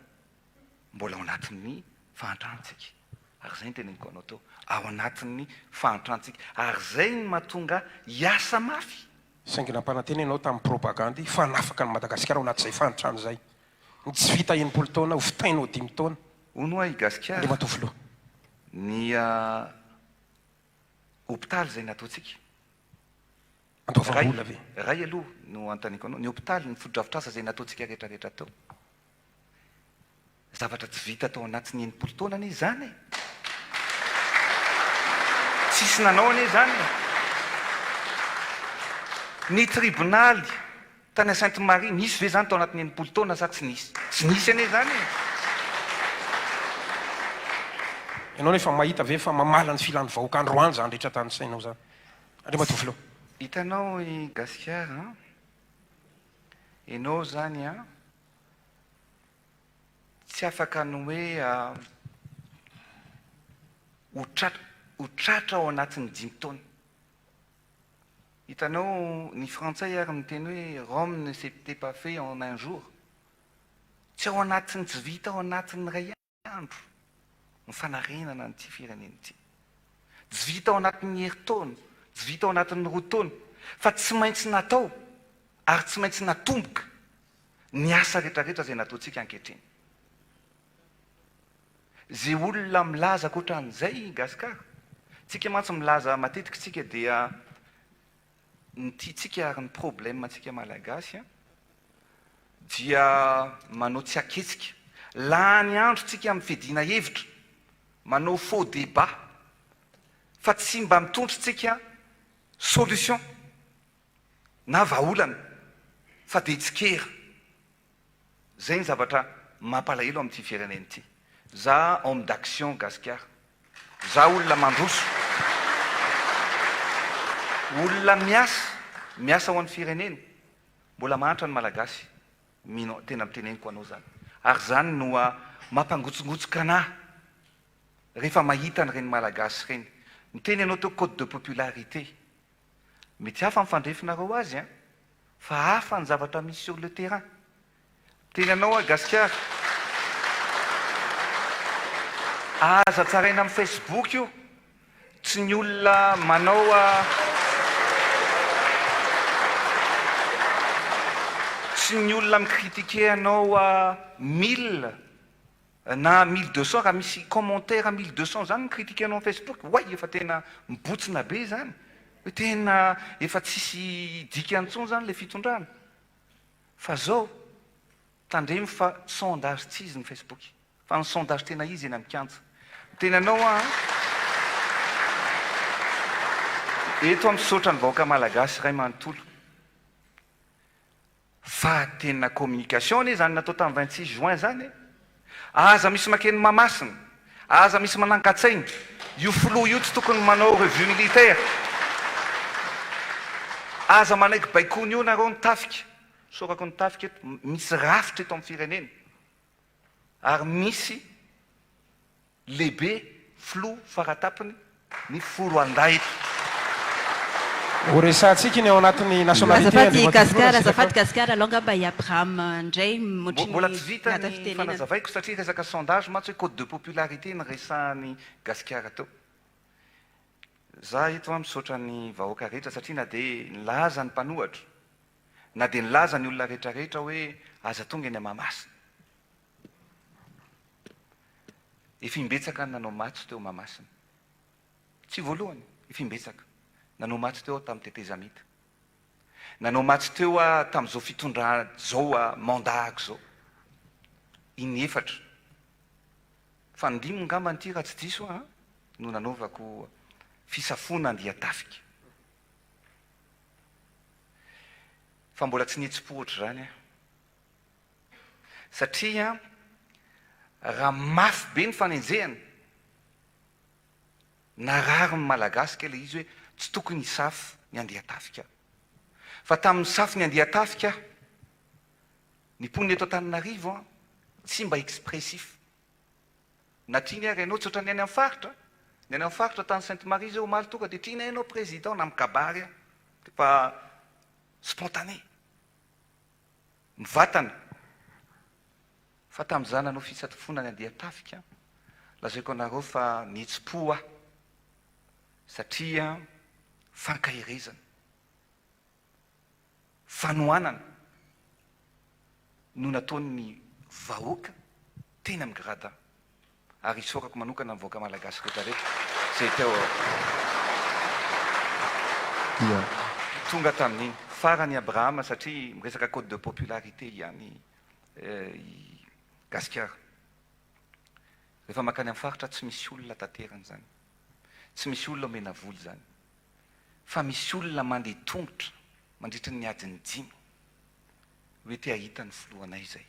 S4: mbola ao anatin'ny fahantrantsika, ary izay no teneniko anao teo, ao anatin'ny fahantrantsika, ary izay no mahatonga hiasa mafy.
S5: Saingy nampanantena ianao tamin'ny propagandy fa hanafaka an'i Madagasikara ao anatin'izay fahantrana izay. Ny tsy vita 60 taona, ho vitainao dimy taona.
S4: Hono hoa i Gasikara,
S5: Andriamatoa Filoha.
S4: ny hopitaly izay nataontsika.
S5: Andoavam-bola ve?
S4: Ray aloha no anontaniako anao, ny hopitaly, ny fotodrafitrasa izay nataontsika rehetra rehetra teo. Zavatra tsy vita tao anatin'ny 60 taona anie izany e! Tsisy nanao anie izany e! Ny tribonaly tany Sainte Marie, nisy ve izany tao anatin'ny 60 taona sa tsy nisy? Tsy nisy anie izany e!
S5: Ianao nefa mahita ve fa mamaly ny filan'ny vahoaka androany izany rehetra tanisainao izany? Andriamatoa Filoha.
S4: Hitanao i Gasikara an! Ianao izany an! Tsy afaka ny hoe ho tratra ho tratra ao anatin'ny dimy taona. Hitanao, ny frantsay ary miteny hoe Rome ne s'était pas fait en un jour. Tsy ao anatin'ny tsy vita ao anatin'ny iray andro ny fanarenana an'ity firenena ity. Tsy vita ao anatin'ny herintaona, tsy vita ao anatin'ny roa taona, fa tsy maintsy natao ary tsy maintsy natomboka ny asa rehetrarehetra izay nataontsika ankehitriny. Izay olona milaza ankoatran'izay i Gasikara, tsika mantsy milaza matetika tsika dia ny tiantsika ary ny problème antsika malagasy dia manao tsy aketsika, lany andro tsika amin'ny fiadiana hevitra, manao faux débat fa tsy mba mitondra tsika solution na vahaolana fa dia tsikera. Zay ny zavatra mampalahelo amin'ity firenena ity. Za homme d'action gasikara. Za olona mandroso. Olona miasa, miasa ho an'ny firenena. Mbola mahantra ny Malagasy, mino tena teneniko anao zany. Ary zany no mampangotsongotsoka anah rehefa mahita an'ireny Malagasy ireny. Niteny ianao teo code de popularité. Mety hafa ny fandrefinareo azy an! Fa hafa ny zavatra misy sur le terrain. Miteny anao aho Gasikara. Aza tsaraina amin'ny Facebook io. Tsy ny olona manao Tsy ny olona mi-critiquer anao 1000 na 1200 raha misy commentaire 1200 zany mi-critiquer anao amin'ny Facebook, oay efa tena mibotsina be zany. Hoe tena efa tsisy dikany intsony zany le fitondrana. Fa zao, tandremo fa sondage tsy izy ny Facebook, fa ny sondage tena izy eny amin'ny kianja. Miteny anao aho an, eto aho misaotra ny vahoaka malagasy iray manontolo, fa tena communication anie zany natao tamin'ny 26 juin zany e! Aza misy makeny Mahamasina, aza misy manangan-tsaina, io filoha io tsy tokony manao revue militaire, aza manaiky baikoana io nareo ny tafika, Sorako ny tafika eto, misy rafitra eto amin'ny firenena ary misy lehibe filoha faratapony ny foloandahy eto.
S5: Ho resahantsika ny ao anatin'ny nationalité
S1: Azafady
S5: Andriamatoa Filoha
S1: Gasikara, azafady
S5: Ratsirakao.
S1: Gasikara, alao angamba i Abraham indray ohatry
S4: Mbola
S1: ny
S4: tsy vita
S1: miady
S4: ny
S1: fitenenana.
S4: fanazavaiko satria resaka sondage mantsy hoe code de popularité no resahan'i Gasikara teo. Za eto an misaotra ny vahoaka rehetra satria na dia nilaza ny mpanohatra Na dia nilaza ny olona rehetra rehetra hoe aza tonga eny Mahamasina. Efa imbetsaka ny nanao matso teo Mahamasina. Tsy voalohany, efa imbetsaka. Nanao matso teo aho tamin'ny tetezamita. Nanao matso teo aho tamin'izao fitondrana izao mandat-ko izao. Inefatra. Fanindimy angambany ity raha tsy diso aho no nanaovako fisafoana andian-tafika. Fa mbola tsy nihetsi-po ohatr'izany aho. Satria raha mafy be ny fanenjehana, narary ny Malagasy kay ilay izy hoe tsy tokony hisafo ny andian-tafika. Fa tamin'ny nisafo ny andian-tafika aho, ny mponina eto Antananarivo tsy mba expressif. Na tiany ary ianao, tsy ohatran'ny any amin'ny faritra, ny any amin'ny faritra tany Sainte Marie zao omaly tonga dia tianay ianao président na mikabary aho fa spontané, mivatana, fa tamin'izaho nanao fisatofoana ny andian-tafika, lazaiko anareo fa nihetsi-po aho satria fankaherezana. Fanohanana no nataon'ny vahoaka teny amin'ny gradin ary isaorako manokana ny vahoaka malagasy rehetra rehetra izay teo
S6: Dia.
S4: Tonga tamin'iny. Farany Abrahama satria miresaka code de popularité ihany i Gasikara. Rehefa mankany amin'ny faritra tsy misy olona taterina izany. Tsy misy olona omena vola izany. Fa misy olona mandeha tongotra mandritra ny adiny dimy hoe te hahita ny filohanay izay.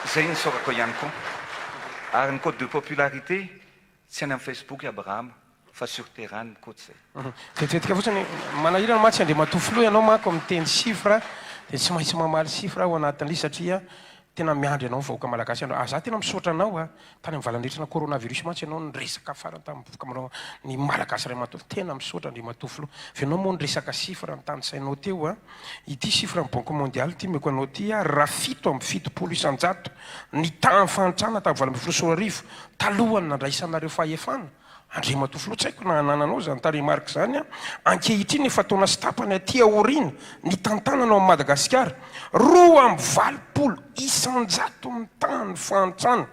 S4: Izay no isaorako ihany koa. Ary ny code de popularité tsy any amin'ny Facebook Abrahama fa sur terrain ny code izay.
S5: Vetivetiky fotsiny, manahirana mantsy Andriamatoa Filoha ianao manko miteny chiffre dia tsy maintsy mamaly chiffre aho anatin'ilay izy satria tena miandry anao ny vahoaka malagasy andro, ah za tena misaotra anao ah, tany amin'ny valandretrana coronavirus mantsy ianao niresaka farany tamin'ny voka-manao ny malagasy ray manontolo, tena misaotra Andriamatoa Filoha, fa ianao moa niresaka chiffre notanisainao teo ah, ity chiffre ny banque mondiale ity omeko anao ity ah, raha 77% ny tahan'ny fahantrana tamin'ny 2018 talohan'ny nandraisanareo fahefana, Andriamatoa Filoha, tsy haiko na anananao izany tarehimarika izany an! Ankehitriny efa taona sy tapany aty aoriana nitantanana ao Madagasikara, 82% ny tahan'ny fahantrana.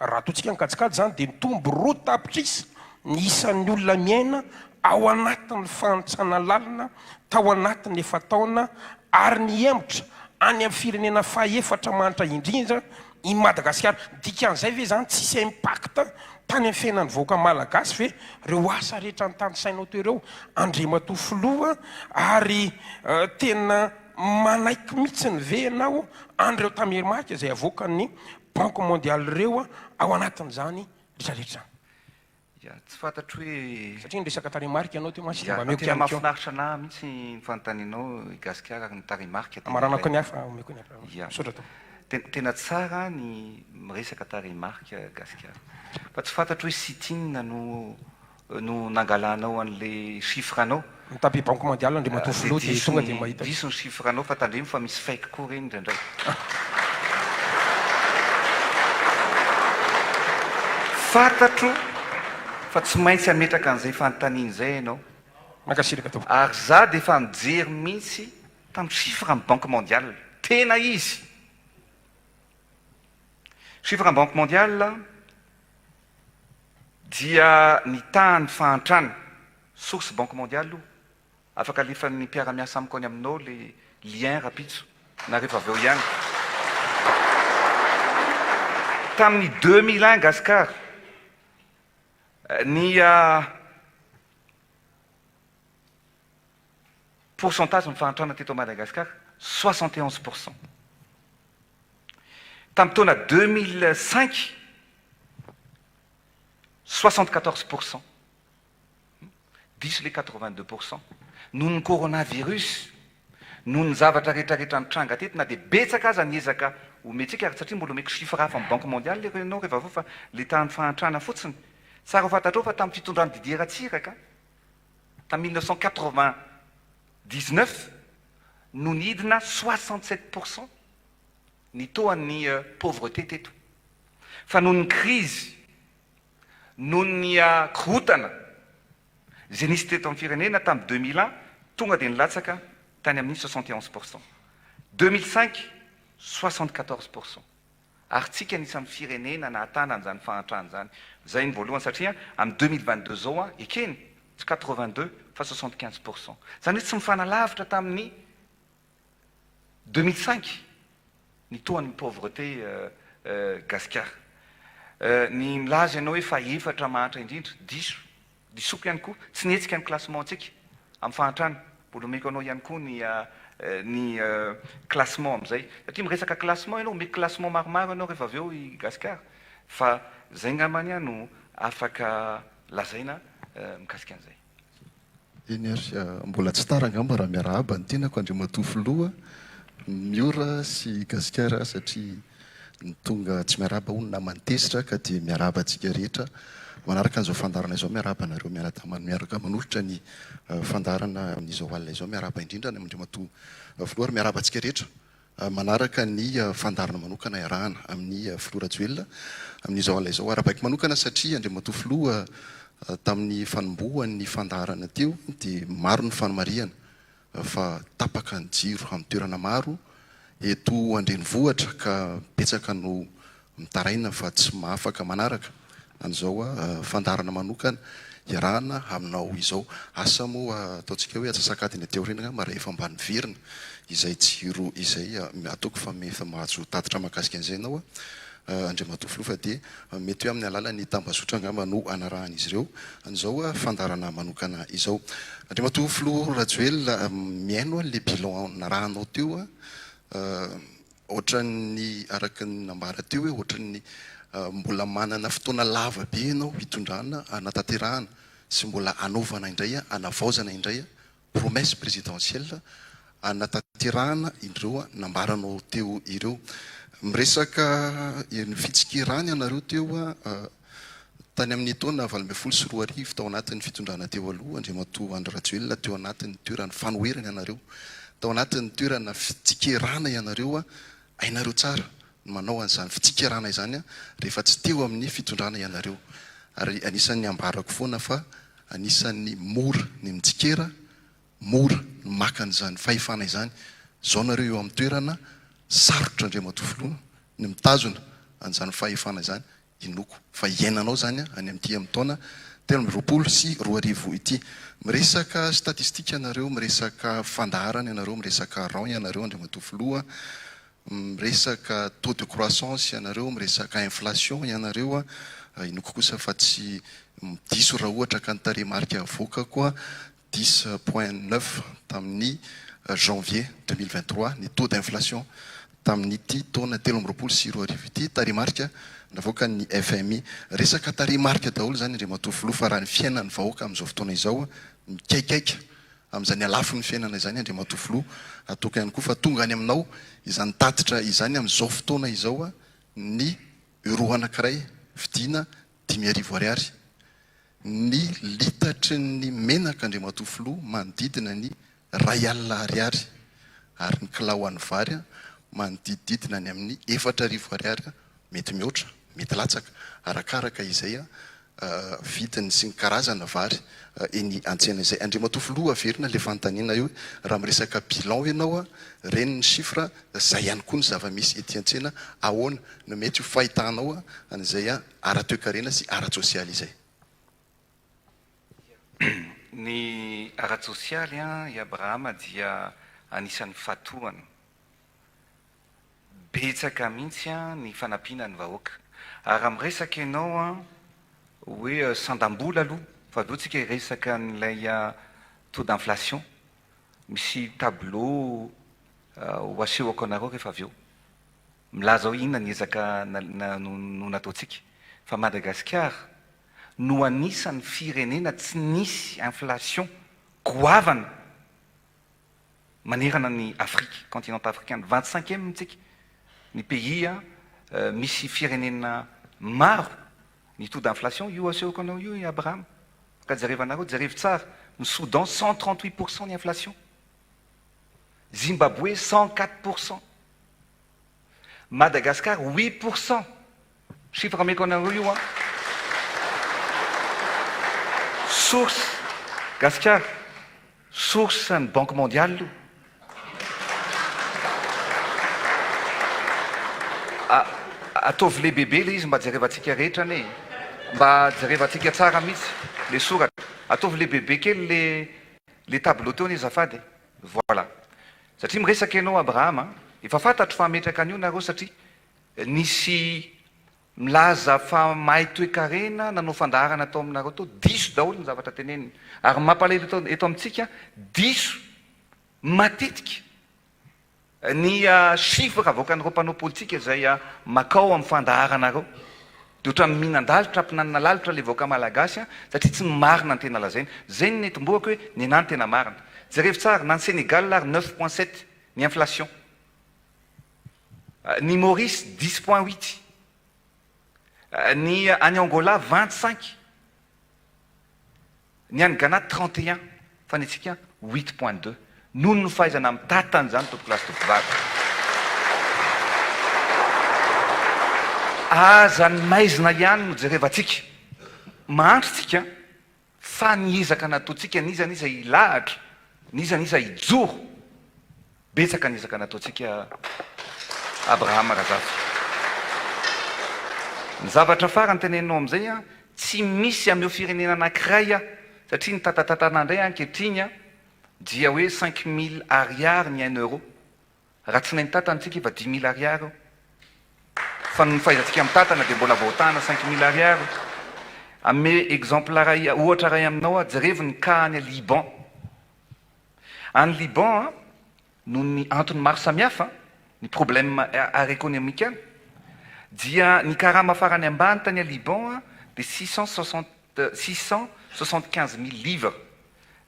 S5: Raha ataontsika ny kajikajy izany dia mitombo roa tapitrisa ny isan'ny olona miaina ao anatin'ny fahantrana lalina tao anatin'ny efa-taona ary nihemotra any amin'ny firenena fahefatra mahantra indrindra i Madagasikara. Dikan'izay ve izany tsisy impact tany amin'ny fiainan'ny vahoaka malagasy ve ireo asa rehetra notanisainao teo ireo Andriamatoa Filoha ary tena manaiky mihitsiny ve ianao an'ireo tamerimaka izay avoakan'ny Banque Mondiale ireo ao anatin'izany rehetra rehetra izany?
S4: Ya, tsy fantatro hoe.
S5: Satria niresaka tarehimarika ianao teo mantsy dia
S4: Ya,
S5: mba ameko
S4: tena
S5: ihany koa.
S4: mahafinaritra anah mihitsy ny fanontanianao i Gasikara ary ny tarehimarika tena
S5: Amaranako ny
S4: ilaina.
S5: ahy fa omeko ny hafa.
S4: Ya.
S5: Misaotra tompoko.
S4: Tena tena tsara ny miresaka tarehimarika Gasikara. Fa tsy fantatro hoe site inona no no nangalanao an'le chiffre anao.
S5: Mitabe banque mondiale Andriamatoa
S4: Dia
S5: Filoha dia
S4: diso
S5: tonga dia
S4: ny
S5: mahita.
S4: diso ny chiffre anao fa tandremo fa misy fake koa ireny indraindray. Fantatro fa tsy maintsy hametraka an'izay fanontaniana izay ianao.
S5: Mankasitraka tompoko.
S4: Ary za dia efa nijery mihitsy tamin'ny chiffre an'ny banque mondiale. Tena izy! Chiffre an'ny banque mondiale dia ny tahan'ny fahantrana, source banque mondiale io, afaka alefan'ny mpiara-miasa amiko any aminao le lien rapitso na rehefa avy eo ihany. Tamin'ny 2001 Gascar, ny pourcentage ny fahantrana teto Madagascar 71 pour cent. Tamin'ny taona 2005, 74 pour cent. Diso le 82 pour cent. Noho ny coronavirus, noho ny zavatra rehetrarehetra nitranga teto, na dia betsaka aza ny ezaka omentsika, ary satria mbola omeko chiffre hafa amin'ny Banque mondiale ireo ianao rehefa avy eo fa le tahan'ny fahantrana fotsiny. Tsara ho fantatrao fa tamin'ny fitondran'i Didier Ratsiraka, tamin'ny 1999 no nidina 67 pour cent ny taux an'ny pauvreté teto. Fa noho ny crise, noho ny korontana izay nisy teto amin'ny firenena tamin'ny 2001, tonga dia nilatsaka tany amin'ny 71 pour cent. 2005, 74 pour cent. Ary tsika anisan'ny firenena nahatana an'izany fahantrana izany. Izay ny voalohany satria amin'ny 2022 izao an, ekeny, tsy 82 fa 75 pour cent. Izany hoe tsy mifanalavitra tamin'ny 2005 ny tohan'ny pauvreté gasikara. Ny milaza ianao hoe fahefatra mahantra indrindra, diso. Disoko ihany koa, tsy nihetsika ny classement-ntsika amin'ny fahantrana. Mbola omeko anao ihany koa ny ny classement amin'izay. Satria miresaka classement ianao, omeko classement maromaro ianao rehefa avy eo i Gasikara. Fa izay angambany no afaka lazaina mikasika an'izay.
S6: Eny ary, mbola tsy tara angamba raha miarahaba ny tenako Andriamatoa Filoha Miora sy Gasikara satria ny tonga tsy miarahaba hono naman'ny tezitra ka dia miarahaba antsika rehetra manaraka an'izao fandaharana izao, miarahaba anareo mianadahy miaraka manolotra ny fandaharana amin'izao alina izao, miarahaba indrindra any Andriamatoa Filoha ary miarahaba antsika rehetra manaraka ny fandaharana manokana iarahana amin'ny Filoha Rajoelina amin'izao alina izao. Arahabaiko manokana satria Andriamatoa Filoha tamin'ny fanombohan'ny fandaharana teo dia maro ny fanamarihana fa tapaka ny jiro amin'ny toerana maro eto an-drenivohitra ka betsaka no mitaraina fa tsy mahafaka manaraka an'izao fandaharana manokana iarahana aminao izao. Asa moa ataontsika hoe atsasak'adiny aty aoriana angamba rehefa mba niverina izay jiro izay. Ataoko fa efa mahazo tatitra mahakasika an'izay ianao Andriamatoa Filoha fa dia mety hoe amin'ny alalan'ny tambazotra angamba no anarahan'izy ireo an'izao fandaharana manokana izao. Andriamatoa Filoha Rajoelina, mihaino an'ilay bilan narahanao teo Ohatran'ny araka ny nambara teo hoe ohatran'ny mbola manana fotoana lava be ianao hitondrana, hanatanterahana sy mbola hanaovana indray, hanavaozana indray promesse présidentielle hanatanterahana ireo nambaranao teo ireo. Miresaka ny fitsikerana ianareo teo tany amin'ny taona 2018 tao anatin'ny fitondrana teo aloha, Andriamatoa Andry Rajoelina teo anatin'ny toeran'ny fanoherana ianareo, tao anatin'ny toerana fitsikerana ianareo, hainareo tsara ny manao an'izany fitsikerana izany rehefa tsy teo amin'ny fitondrana ianareo. Ary anisan'ny ambarako foana fa anisan'ny mora ny mitsikera, mora ny maka an'izany fahefana izany, izao nareo eo amin'ny toerana sarotra Andriamatoa Filoha ny mitazona an'izany fahefana izany, Inoako fa hiainanao izany any amin'ity amin'ny taona 2023 ity. Miresaka statistique ianareo, miresaka fandaharana ianareo, miresaka rang ianareo Andriamatoa Filoha, miresaka taux de croissance ianareo, miresaka inflation ianareo, inoako kosa fa tsy diso raha ohatra ka ny tarehimarika avoakako 10 point neuf tamin'ny janvier 2023 ny taux d'inflation. Tamin'ity taona 2023 ity, tarehimarika navoakan'ny fmi. Resaka tarehimarika daholo izany Andriamatoa Filoha fa raha ny fiainan'ny vahoaka amin'izao fotoana izao, mikaikaika amin'izany halafon'ny fiainana izany Andriamatoa Filoha. Ataoko ihany koa fa tonga any aminao izany tatitra izany amin'izao fotoana izao ny euro anankiray vidiana 5000 ariary. Ny litatry ny menaka Andriamatoa Filoha manodidina ny 1000 ariary ary ny kilao an'ny vary manodidididina any amin'ny 4000 ariary mety mihoatra, mety latsaka arakaraka izay vidiny sy ny karazana vary eny an-tsena izay. Andriamatoa Filoha averina ilay fanontaniana eo raha miresaka bilan ianao, ireny ny chiffre, izay ihany koa ny zava-misy ety an-tsena, ahoana no mety ho fahitanao an'izay ara-toekarena sy ara-tsosialy izay.
S4: Ny ara-tsosialy, i Abrahama dia anisan'ny fatorana. Betsaka mihitsy ny fanampiana ny vahoaka. Ary raha miresaka ianao hoe sandam-bola aloha, fa avy eo tsika hiresaka an'ilay taux d'inflation, misy tableau ho asehoko anareo rehefa avy eo. Milaza hoe inona ny ezaka no nataontsika fa Madagasikara no anisan'ny firenena tsy nisy inflation goavana manerana ny Afrika, continent africain, vingt cinquième tsika ny pays misy firenena maro ny taux d'inflation, io asehoko anao io i Abraham ka jerevanareo, jerevo tsara, ny Soudan 138 pourcent ny inflation, Zimbabwe 104 pourcent, Madagascar 8%, chiffre ameko anareo io an! Source, Gasikara, source ny banque mondiale io. Ataovy lehibebe ilay izy mba jerevantsika rehetra anie e! Mba jerevantsika tsara mihitsy le soratra. Ataovy lehibebe kely le le tableau teo anie azafady e! Voilà. Satria miresaka ianao Abraham a, efa fantatro fa hametraka an'io nareo satria nisy milaza fa mahay toekarena nanao fandaharana tao aminareo tao, diso daholo ny zavatra teneniny. Ary ny mampalahelo eto eto amintsika, diso matetika Ny chiffre avoakan'ireo mpanao politika izay makao amin'ny fandaharana ireo dia ohatran'ny mihinan-dalitra ampinanina lalitra ilay vahoaka malagasy satria tsy ny marina no tena lazaina. Izay no netombohako hoe nenà ny tena marina. Jerevo tsara, na ny Sénégal ary neuf point sept ny inflation. Ny Maurice dix point huit. Ny any Angola 25, ny any Ghana 31, fa ny antsika huit point deux. Noho ny fahaizana mitantana izany tompokolahy sy tompokovavy. Aza ny maizina ihany no jerevantsika. Mahantra tsika fa ny ezaka nataontsika n'iza n'iza hilahatra, n'iza n'iza hijoro. Betsaka ny ezaka nataontsika Abraham Razafy. Ny zavatra farany teneninao amin'izay an, tsy misy ameo firenena anankiray aho, satria ny tatatatana indray ankehitriny an, dia hoe 5000 ariary ny un euro. Raha tsy nahay nitatana tsika efa 10000 ariary eo. Fa noho ny fahaizantsika mitatana dia mbola voatahana 5000 ariary eo. Ame exemple iray, ohatra iray aminao aho, jerevo ny cas any Liban. Any Liban, noho ny antony maro samihafa, ny problème ara-ekonomika any, dia ny karama farany ambany tany Liban dia 660 675 mille livres,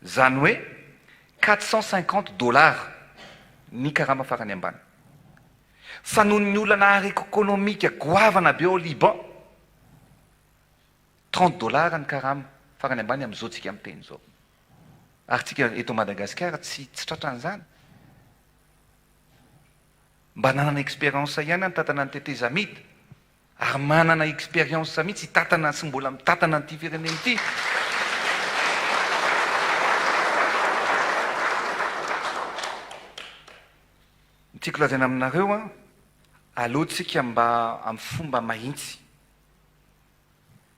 S4: izany hoe 450 dollars ny karama farany ambany. Fa noho ny olana ara-ekonomika goavana be ao Liban, 30 dollars ny karama farany ambany amin'izao tsika miteny izao. Ary tsika eto Madagasikara tsy tsy tratran'izany. Mba nanana expérience ihany aho nitatana ny tetezamita ary manana expérience mihitsy hitatana sy mbola mitatana an'ity firenena ity. Ny tiako lazaina aminareo an, aleo tsika mba amin'ny fomba mahintsy,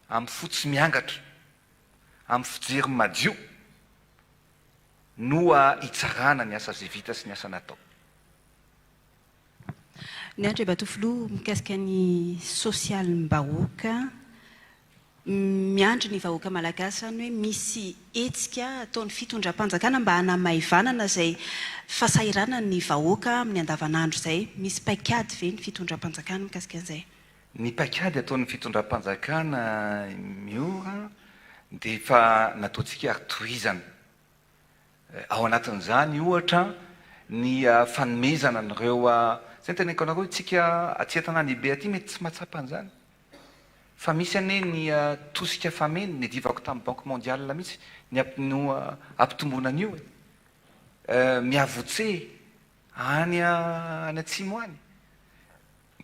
S4: amin'ny fo tsy miangatra, amin'ny fijery madio no hitsarana ny asa izay vita sy ny asa natao.
S1: Ny Andriamatoa Filoha, mikasika ny sosialim-bahoaka, Miandry ny vahoaka malagasy izany hoe misy hetsika ataon'ny fitondram-panjakana mba hanamaivanana izay fahasahiranan'ny vahoaka amin'ny andavanandro izay. Misy paikady ve ny fitondram-panjakana mikasika an'izay?
S4: Ny paikady ataon'ny fitondram-panjakana Miora dia efa nataontsika ary tohizana. Ao anatin'izany ohatra ny fanomezana an'ireo, izay no teneniko anareo, isika aty an-tanàn-dehibe aty mety tsy mahatsapa an'izany. Fa misy anie ny tosika fameno, niadivako tamin'ny banque mondiale mihitsy ny no hampitomboana an'io e. Miavotse any any atsimo any.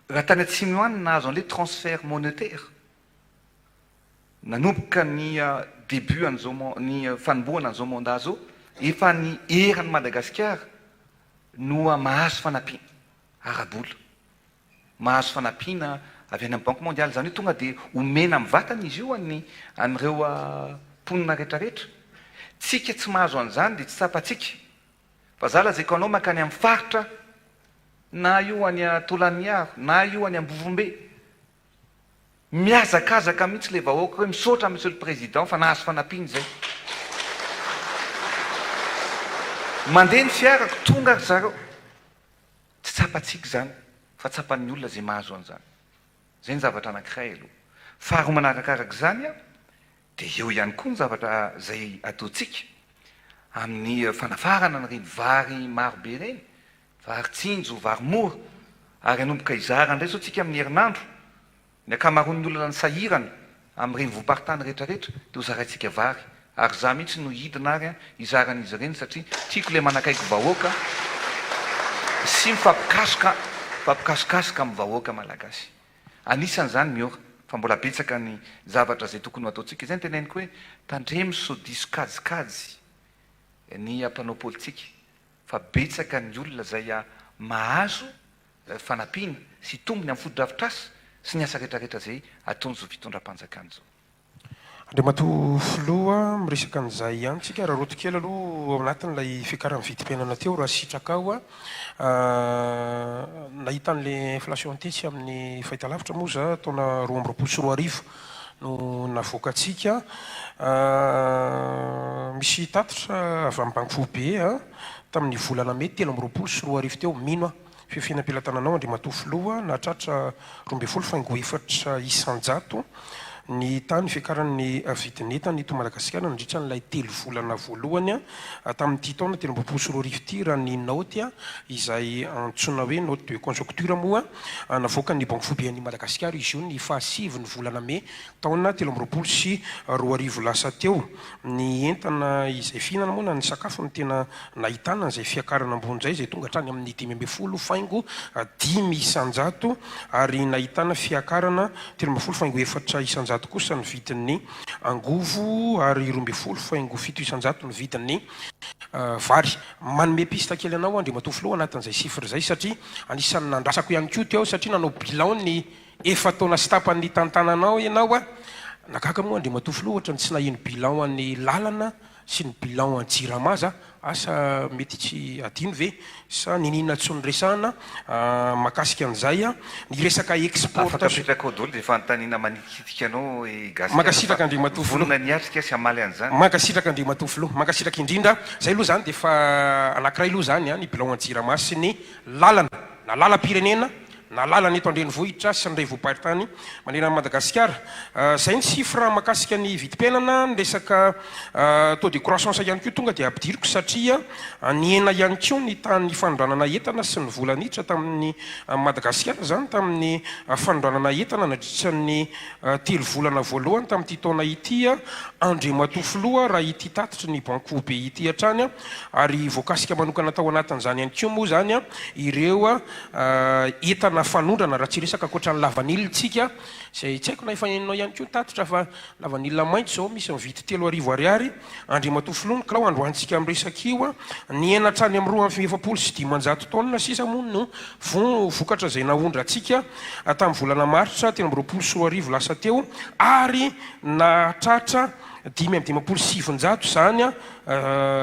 S4: Raha tany atsimo any nahazo an'ilay transfert monetaire, nanomboka ny début an'izao ny fanombohana an'izao mandat izao, efa ny eran'i Madagasikara no mahazo fanampiana ara-bola. Mahazo fanampiana avy any amin'ny Banque mondiale, izany hoe tonga dia omena mivantana izy io an'ny an'ireo mponina rehetrarehetra. Tsika tsy mahazo an'izany dia tsy tsapantsika. Fa za lazaiko anao mankany amin'ny faritra na io any Tolaniaro na io any Ambovombe, mihazakazaka mihitsy ilay vahoaka hoe misaotra Monsieur le Président fa nahazo fanampiana izay. Mandeha ny fiarako, tonga ry zareo. Tsy tsapantsika izany fa tsapan'ny olona izay mahazo an'izany. Izay ny zavatra anankiray aloha. Faharoa manarakaraka izany dia eo ihany koa ny zavatra izay ataontsika amin'ny fanafarana an'ireny vary maro be ireny, vary tsinjo, vary mora, ary hanomboka hizara indray izao tsika amin'ny herinandro. Ny ankamaroan'ny olona nisahirana amin'ireny voam-paritany rehetra rehetra dia ho zaraintsika vary ary izaho mihitsy no hidina ary hizara an'izy ireny satria tiako ilay manakaiky vahoaka sy mifampikasoka mifampikasokasoka amin'ny vahoaka malagasy. Anisan'izany Miora fa mbola betsaka ny zavatra izay tokony ho ataontsika. Izay no teneniko hoe tandremo sao diso kajikajy ny mpanao politika fa betsaka ny olona izay mahazo fanampiana sy tombony amin'ny fotodrafitrasa sy ny asa rehetrarehetra izay ataon'izao fitondram-panjakana izao.
S5: Andriamatoa Filoha, miresaka an'izay ihany tsika, araraoty kely aloha ao anatin'ilay fiakaran'ny vidim-piainana teo raha sitrakao. Nahita an'ilay inflation tetsy amin'ny fahitalavitra moa za taona 2022 no navoakantsika. Misy tatitra avy amin'ny Banky Foibe tamin'ny volana mey 2023 teo, mino aho. Fefena am-pelatananao Andriamatoa Filoha, nahatratra 12 faingo 4% ny tahan'ny fiakaran'ny vidin'entana eto Madagasikara nandritra an'ilay telo volana voalohany tamin'ity taona 2023 ity raha ny naoty izay antsoina hoe note de conjoncture moa navoakan'ny Banky Foiben'i Madagasikara izy io ny fahasivy ny volana mey taona 2023 lasa teo. Ny entana izay fihinana moa na ny sakafo no tena nahitana an'izay fiakarana ambony izay, izay tonga hatrany amin'ny 15.5% ary nahitana fiakarana 13.4% kosa ny vidin'ny angovo ary 12.7% ny vidin'ny vary. Manome piste kely anao aho Andriamatoa Filoha anatin'izay chiffre izay satria anisan'ny nandrasako ihany koa teo satria nanao bilan ny Efa-taona sy tapany nitantananao ianao a! Nagaga moa Andriamatoa Filoha ohatran'ny tsy naheno bilan an'ny lalana sy ny bilan an'ny jirama za, asa mety tsy adino ve sa niniana tsy noresahana mahakasika an'izay a! Ny resaka
S4: Afaka
S5: exportation.
S4: apetraka ao daholo izay fanontaniana manitikitika anao i Gasikara fa
S5: Mankasitraka Andriamatoa Filoha.
S4: vonona ny hiatrika sy hamaly an'izany.
S5: Mankasitraka Andriamatoa Filoha. Mankasitraka indrindra. Zay aloha zany dia efa anankiray aloha zany a, ny bilan an'ny jirama sy ny lalana na lalam-pirenena na lalana eto an-drenivohitra sy ny renivohi-paritany manerana an'i Madagasikara. Izay ny chiffre mahakasika ny vidim-piainana, ny resaka taux de croissance ihany koa tonga dia ampidiriko satria nihena ihany koa ny tahan'ny fanondranana entana sy ny vola niditra tamin'ny Madagasikara izany tamin'ny fanondranana entana nandritra ny telo volana voalohany tamin'ity taona ity Andriamatoa Filoha raha ity tatitry ny Banky Foibe ity hatrany ary voakasika manokana tao anatin'izany ihany koa moa izany ireo Entana fanondrana raha tsy hiresaka ankoatra ny lavanila tsika izay tsy haiko na efa henonao ihany koa ny tatitra fa lavanila maitso izao misy mividy 3000 ariary Andriamatoa Filoha ny kilao androantsika miresaka io nihena hatrany amin'ny 542 taonina sisa moa no vokatra izay naondrantsika tamin'ny volana martsa 2023 lasa teo ary nahatratra. 955 izany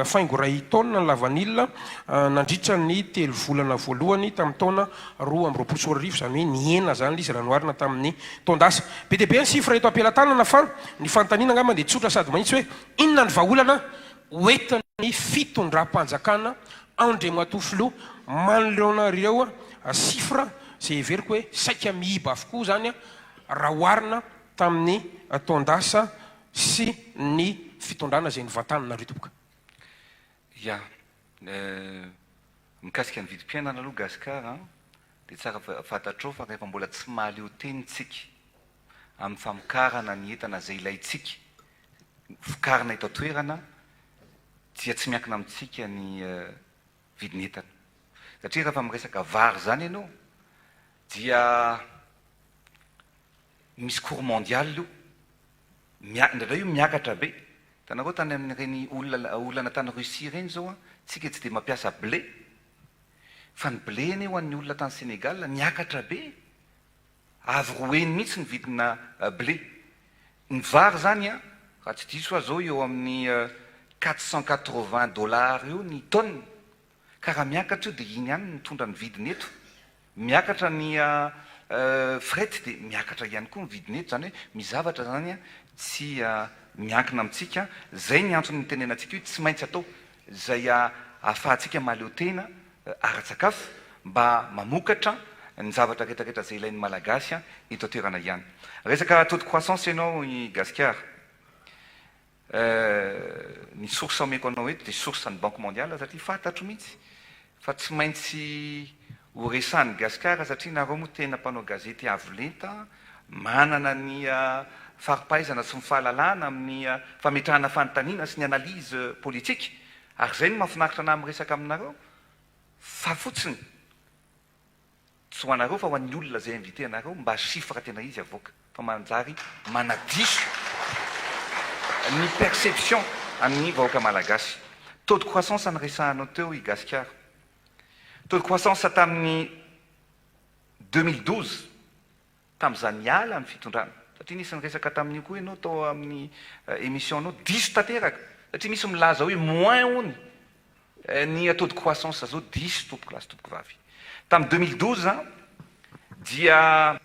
S5: faingo iray taonina ny lavanila nandritra ny telo volana voalohany tamin'ny taona 2022, izany hoe nihena izany ilay izy raha noharina tamin'ny taon-dasa. Be dia be ny chiffre eto am-pelatanana fa ny fanontaniana angamba dia tsotra sady mahitsy hoe inona ny vahaolana hoentin'ny fitondram-panjakana Andriamatoa Filoha manoloana ireo chiffre izay heveriko hoe saika miiba avokoa izany raha oharina tamin'ny taon-dasa sy ny fitondrana izay novantaninareo tompoko.
S4: Ya, mikasika ny vidim-piainana aloha Gascar an, dia tsara fantatrao fa rehefa mbola tsy mahaleo tena isika amin'ny famokarana ny entana izay ilaintsika vokarina eto an-toerana dia tsy miankina amintsika ny vidin'entana. Satria rehefa miresaka vary izany ianao dia misy cours mondial io, indraindray io miakatra be, hitanareo tany amin'ireny olona olana tany Russie ireny izao an, tsika tsy dia mampiasa blé, fa ny blé anie ho an'ny olona tany Sénégal niakatra be, avo roa heny mihitsy ny vidina blé. Ny vary izany an, raha tsy diso aho izao eo amin'ny 480 dollars eo ny tonne, ka raha miakatra io dia iny ihany no mitondra ny vidiny eto. Miakatra ny fret dia miakatra ihany koa ny vidiny eto, izany hoe misy zavatra izany tsy miankina amintsika, izay ny antony nitenenantsika hoe tsy maintsy atao izay ahafahantsika mahaleo tena ara-tsakafo mba mamokatra ny zavatra rehetra rehetra izay ilain'ny Malagasy eto an-toerana ihany. Resaka taux de croissance ianao i Gasikara. Ny source omeko anao eto dia source ny banque mondiale satria fantatro mihitsy fa tsy maintsy ho resahan'i Gasikara satria nareo moa tena mpanao gazety avo lenta, manana ny fari-pahaizana sy ny fahalalana amin'ny fametrahana fanontaniana sy ny analyse politique ary izay no mahafinaritra anah miresaka aminareo fa fotsiny Tsy ho anareo fa ho an'ny olona izay invité anareo mba chiffre tena izy avoaka fa manjary manadiso ny perception an'ny vahoaka malagasy. Taux de croissance niresahanao teo i Gasikara. Taux de croissance tamin'ny 2012 tamin'izaho niala ny fitondrana satria nisy niresaka tamin'io koa ianao tao amin'ny émission nao diso tanteraka satria misy milaza hoe moins hono Ny taux de croissance zao diso tompoko lahy sy tompoko vavy. Tamin'ny 2012 dia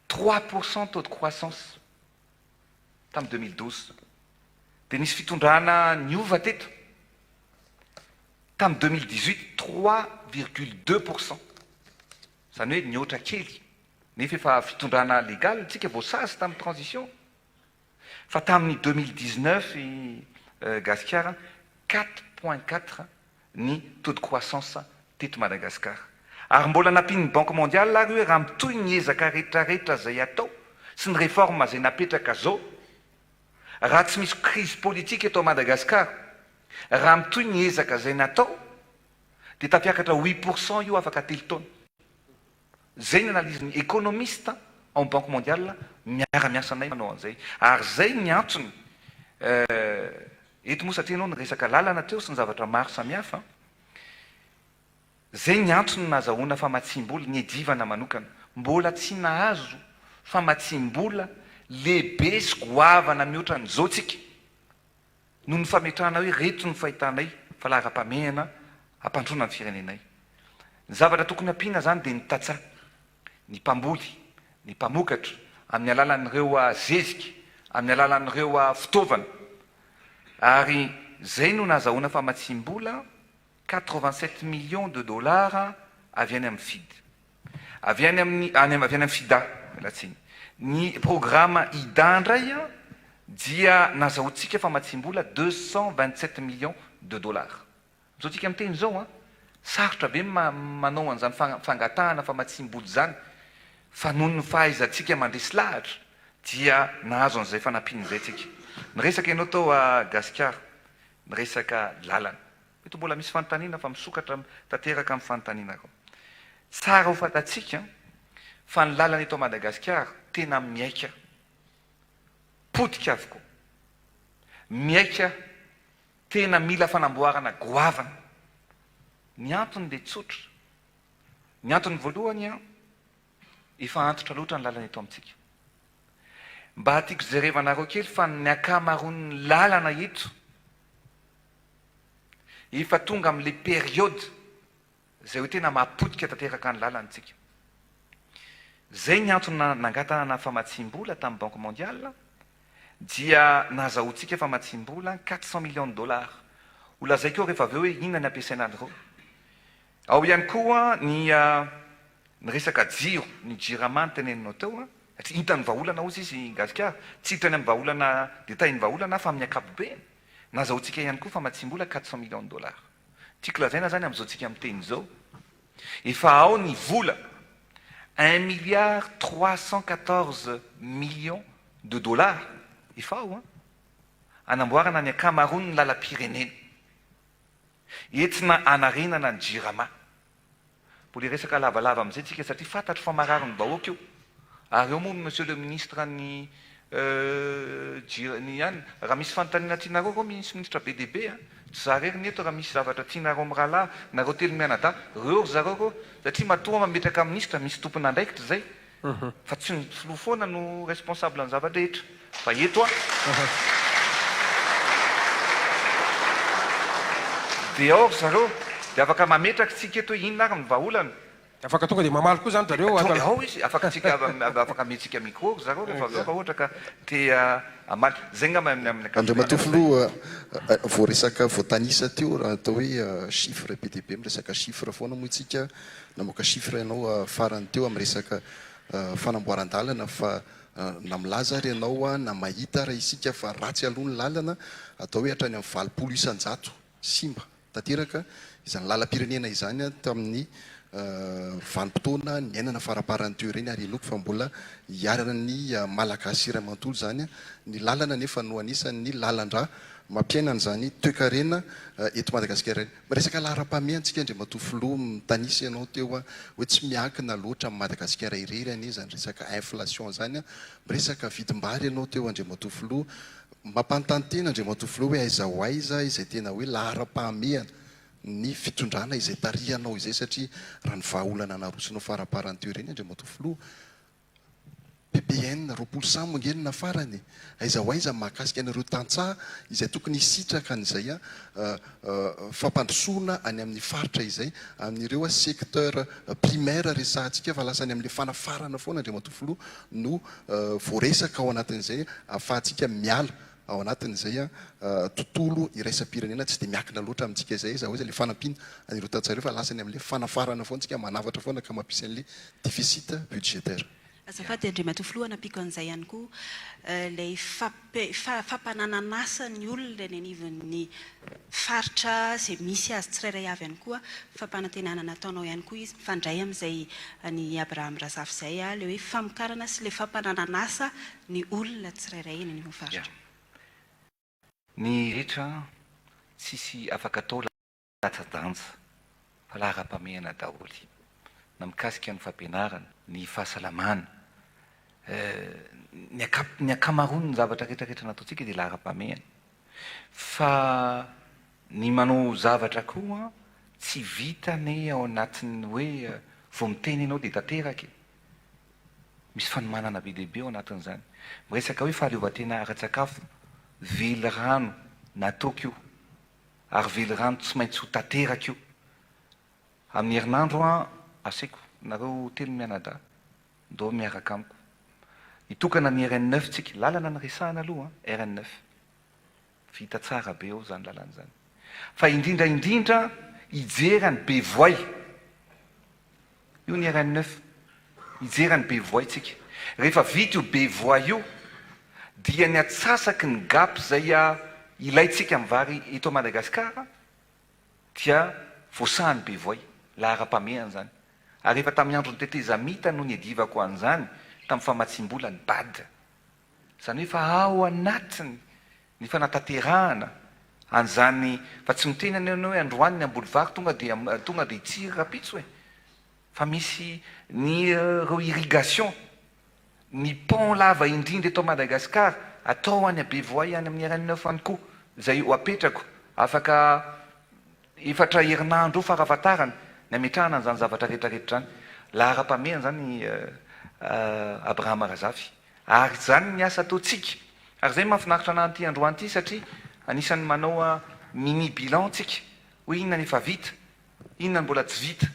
S4: 3% taux de croissance tamin'ny 2012. Dia nisy fitondrana niova teto tamin'ny 2018 3,2%. Izany hoe nihoatra kely. Nefa efa fitondrana légal tsika voasazy tamin'ny transition. Fa tamin'ny 2019 i Gasikara 4.4 ny taux de croissance teto Madagascar. Ary mbola nampian'ny Banque mondiale ary hoe raha mitohy ny ezaka retraretra izay atao sy ny réforme izay napetraka zao, raha tsy misy crise politique eto Madagascar, raha mitohy ny ezaka izay natao dia tafiakatra 8% io afaka telo taona. Zay ny analyse-n'ny économiste ao amin'ny Banque mondiale miara-miasa anay manao an'izay. Ary zay ny antony eto moa satria ianao niresaka lalana teo sy ny zavatra maro samihafa, zay ny antony nahazahoana famatsiam-bola, niadivana manokana. Mbola tsy nahazo famatsiam-bola lehibe sy goavana mihoatra an'izao tsika. Noho ny fametrahana hoe reto ny fahitanay fa laharam-pahamehana hampandroana ny firenenay. Ny zavatra tokony hampiana izany dia ny tantsaha, ny mpamboly, ny mpamokatra amin'ny alalan'ireo zezika, amin'ny alalan'ireo fitaovana. Ary izay no nahazahoana famatsiam-bola 87 millions de dollars avy any amin'ny FID. Avy any amin'ny any avy any amin'ny FIDA, miala tsiny. Ny programa IDA indray dia nazahoantsika famatsiam-bola 227 millions de dollars. Izao tsika miteny izao an, sarotra be ny manao an'izany fangatahana famatsiam-bola izany fa noho ny fahaizantsika mandresy lahatra dia nahazo an'izay fanampiana izay tsika. Niresaka ianao tao Gasikara, niresaka lalana. Mety mbola misy fanontaniana fa misokatra tanteraka amin'ny fanontanianareo. Tsara ho fantatsika fa ny lalana eto Madagasikara tena miaika potika avokoa. Miaika tena mila fanamboarana goavana. Ny antony dia tsotra. Ny antony voalohany, efa antitra loatra ny lalana eto amintsika. Mba tiako jerevanareo kely fa ny ankamaroan'ny lalana eto efa tonga amin'ilay période izay hoe tena mahapotika tanteraka ny lalana tsika. Izay ny antony nangatahana famatsiam-bola tamin'ny Banque Mondiale dia nahazahoantsika famatsiam-bola 400 millions de dollars. Ho lazaiko eo rehefa avy eo hoe inona ny ampiasaina an'ireo. Ao ihany koa ny ny resaka jiro, ny jirama noteneninao teo, satria hita ny vahaolana hozy izy i Gasikara, tsy hiditra any amin'ny vahaolana détail ny vahaolana aho fa amin'ny ankapobeny, nazahoantsika ihany koa famatsiam-bola 400 millions de dollars. Tiako lazaina izany amin'izao tsika miteny izao, efa ao ny vola, un milliard 314 millions de dollars, efa ao an, hanamboarana ny ankamaroan'ny lalam-pirenena. Entina hanarenana ny Jirama. Mbola hiresaka lavalava amin'izay tsika satria fantatro fa marary ny vahoaka io. Ary eo moa Monsieur le Ministre ny Jira ny ihany. Raha misy fanontaniana tianareo reo misy ministra be dia be a. Tsy za rery ny eto raha misy zavatra tianareo mirahalahy nareo telo mianadahy reo ry zareo reo satria matoa mametraka ministra misy tompon'andraikitra izay. Fa tsy ny filoha foana no responsable ny zava-drehetra fa eto an! Dia ao ry zareo dia afaka mametraka tsika eto hoe inona ary ny vahaolana.
S5: Dia afaka tonga dia mamaly koa izany zareo ato an.
S4: Ao izy, afaka tsika afaka amentsika micro ry zareo rehefa avy eo raha ohatra ka te hamaly. Izay angamba ny amin'ny ankapobeny.
S6: Andriamatoa Filoha, voaresaka voatanisa teo raha atao hoe chiffre be dia be, miresaka chiffre foana moa isika Namoaka chiffre ianao farany teo amin'ny resaka fanamboaran-dalana fa na milaza ary ianao na mahita ary isika fa ratsy aloha ny lalana, atao hoe hatrany amin'ny 80 isan-jato simba tanteraka izany lalam-pirenena izany tamin'ny vanim-potoana niainana faraparany teo ireny ary inoako fa mbola iharan'ny Malagasy iray manontolo izany ny lalana nefa no anisan'ny lalan-drà mampiaina an'izany toekarena eto Madagasikara ireny. Miresaka laharam-pahamehana tsika Andriamatoa Filoha, mitanisa ianao teo hoe tsy miankina loatra amin'i Madagasikara irery anie izany resaka inflation izany an, miresaka vidim-bary ianao teo Andriamatoa Filoha, mampanontany tena Andriamatoa Filoha hoe aiza ho aiza izay tena hoe laharam-pahamehana ny fitondrana izay tarihanao izay satria raha ny vahaolana narosonao faraparany teo ireny Andriamatoa Filoha, Ppn, 20 samy ange no nafarany e! Aiza ho aiza ny mahakasika an'ireo tantsaha izay tokony hisitraka an'izay fampandrosoana any amin'ny faritra izay, amin'ireo secteur primaire resahantsika fa lasa any amin'ilay fanafarana foana Andriamatoa Filoha no voaresaka ao anatin'izay ahafahantsika miala ao anatin'izay tontolo iraisam-pirenena tsy dia miankina loatra amintsika izay, aiza ho aiza ilay fanampiana an'ireo tantsaha ireo fa lasa any amin'ilay fanafarana foana isika, manafatra foana ka mampisy an'ilay déficit budgétaire.
S1: Azafady Andriamatoa Filoha nampiako an'izay ihany koa ilay fampananan'asa ny olona eny anivon'ny faritra izay misy azy tsirairay avy ihany koa, fampanantenana nataonao ihany koa izy mifandray amin'izay an'i Abraham Razafy izay ilay hoe famokarana sy ilay fampananan'asa ny olona tsirairay eny anivon'ny faritra.
S4: Ny rehetra tsisy afaka atao latsa-danja fa laharam-pahamehana daholo na mikasika ny fampianarana, ny fahasalamana, ny ankap- ny ankamaroan'ny zavatra rehetra rehetra nataontsika dia laharam-pahamehana fa ny manao zavatra koa tsy vita anie ao anatin'ny hoe vao miteny ianao dia tanteraka e! Misy fanomanana be dia be ao anatin'izany. Miresaka hoe fahaleovantena ara-tsakafo, velirano nataoko io, ary velirano tsy maintsy ho tanteraka io. Amin'ny herinandro an, asaiko nareo telo mianadahy, ndao miaraka amiko. Hitokana ny RN neuf tsika, lalana niresahana aloha an, RN neuf. Vita tsara be ao izany lalana izany. Fa indrindra indrindra hijery an'i Bevoay. Io ny RN neuf. Hijery an'i Bevoay tsika. Rehefa vita io Bevoay io dia ny atsasaky ny gap izay ilaintsika amin'ny vary eto Madagasikara dia voasahan'i Bevoay. Laharam-pahamehana izany. Ary efa tamin'ny andron'ny tetezamita no niadivako an'izany tamin'ny famatsiam-bola ny bad. Izany hoe efa ao anatiny ny fanatanterahana an'izany fa tsy miteny anie ianao hoe androany ny hamboly vary tonga dia tonga dia hitsiry rahampitso e! Fa misy ny ireo irrigation, ny pont lava indrindra eto Madagascar atao any Bevoay any amin'ny RN neuf any koa izay ho apetrako afaka efatra herinandro eo farafahatarany ny hametrahana an'izany zavatra rehetra rehetra izany. Laharam-pahamehana izany Abraham Razafy. Ary izany ny asa ataontsika. Ary izay no mahafinaritra anah an'ity androany ity satria anisan'ny manao mini bilan tsika hoe inona ny efa vita, inona ny mbola tsy vita.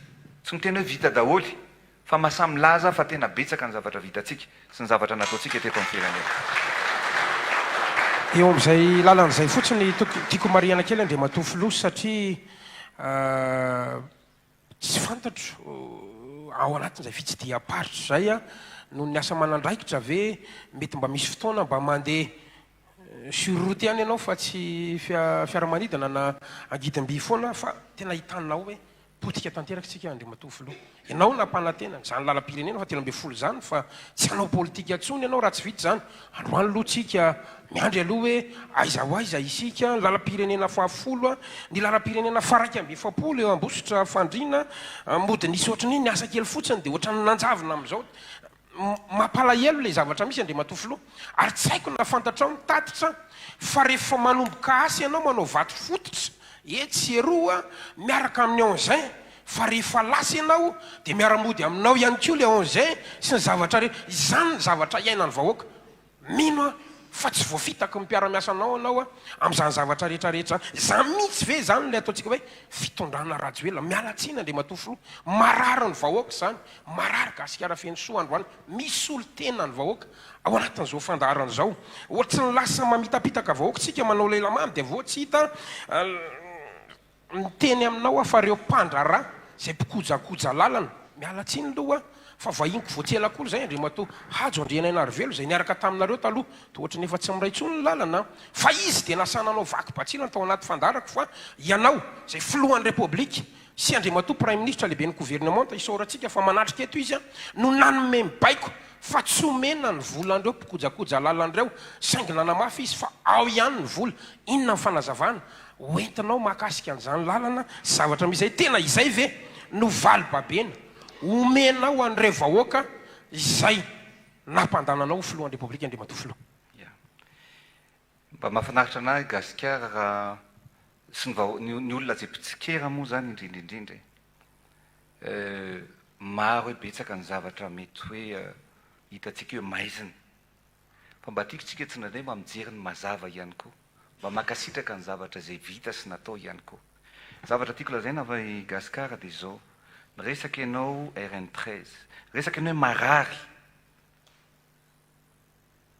S4: Tsy miteny hoe vita daholo fa mahasahy milaza fa tena betsaka ny zavatra vitantsika sy ny zavatra nataontsika teto amin'ny firenena.
S5: Eo amin'izay lalana izay fotsiny tiako marihana kely Andriamatoa Filoha satria Tsy fantatro ao anatin'izay fitsidiham-paritra izay noho ny asa aman'andraikitra ve mety mba misy fotoana mba mandeha sur route ihany ianao fa tsy fiaramanidina na angidim-by foana fa tena hitanao hoe potika tanteraka isika Andriamatoa Filoha. Ianao nampanantena an'izany lalam-pirenena faha 13 izany fa tsy hanao politika intsony ianao raha tsy vita izany. Androany aloha tsika miandry aloha hoe aiza ho aiza isika, ny lalam-pirenena fahafolo, ny lalam-pirenena faha-41 eo Ambositra Fandriana, mody nisy ohatran'ny hoe niasa kely fotsiny dia ohatran'ny nanjavona amin'izao. Mampalahelo ilay zavatra misy Andriamatoa Filoha. Ary tsy haiko na fantatrao ny tatitra fa rehefa manomboka asa ianao manao vato fototra etsy sy eroa miaraka amin'ny engin fa rehefa lasa ianao dia miara-mody aminao ihany koa ilay engin sy ny zavatra rehetra, izany ny zavatra iainan'ny vahoaka, mino aho fa tsy voafitaky ny mpiara-miasa anao ianao amin'izany zavatra rehetra rehetra izany, izany mihitsy ve izany ilay ataontsika hoe fitondrana Rajoelina, miala tsiny Andriamatoa Filoha, marary ny vahoaka izany, marary Gasikara feno soa androany, misolo tena ny vahoaka ao anatin'izao fandaharana izao, ohatry ny lasa mamitapitaka vahoaka isika manao lela mamy dia avy eo tsy hita Miteny aminao aho fa reo mpandraharaha izay mpikojakoja lalana, miala tsiny aloha fa vahiniko vao tsy ela akory izay Andriamatoa Hajo Andrianainarivelo izay niaraka taminareo taloha, toa ohatran'ny efa tsy miray intsony ny lalana an! Fa izy dia nasaina nanao vaky batsilana tao anaty fandaharako fa ianao izay filohan'ny Repoblika sy Andriamatoa Praiminisitra lehiben'ny governemanta isaorantsika fa manatrika eto izy an, no nanome ny baiko fa tsy omena ny volan'ireo mpikojakoja lalana ireo saingy nanamafy izy fa ao ihany ny vola, inona ny fanazavana? Ho entinao mahakasika an'izany lalana sy zavatra misy izay, tena izay ve no valibabena omenao an'ireo vahoaka izay nampandana anao ho filohan'ny Repoblika Andriamatoa Filoha?
S4: Ya. Mba mahafinaritra anah i Gasikara raha sy ny vaho- ny olona izay mpitsikera moa izany indrindra indrindra e. Maro hoe betsaka ny zavatra mety hoe hitantsika hoe maizina. Fa mba tiako tsika tsindraindray mba mijery ny mazava ihany koa. Mba mankasitraka ny zavatra izay vita sy natao ihany koa. Zavatra tiako lazaina fa i Gasikara dia izao, miresaka ianao RN 13, miresaka ianao hoe marary,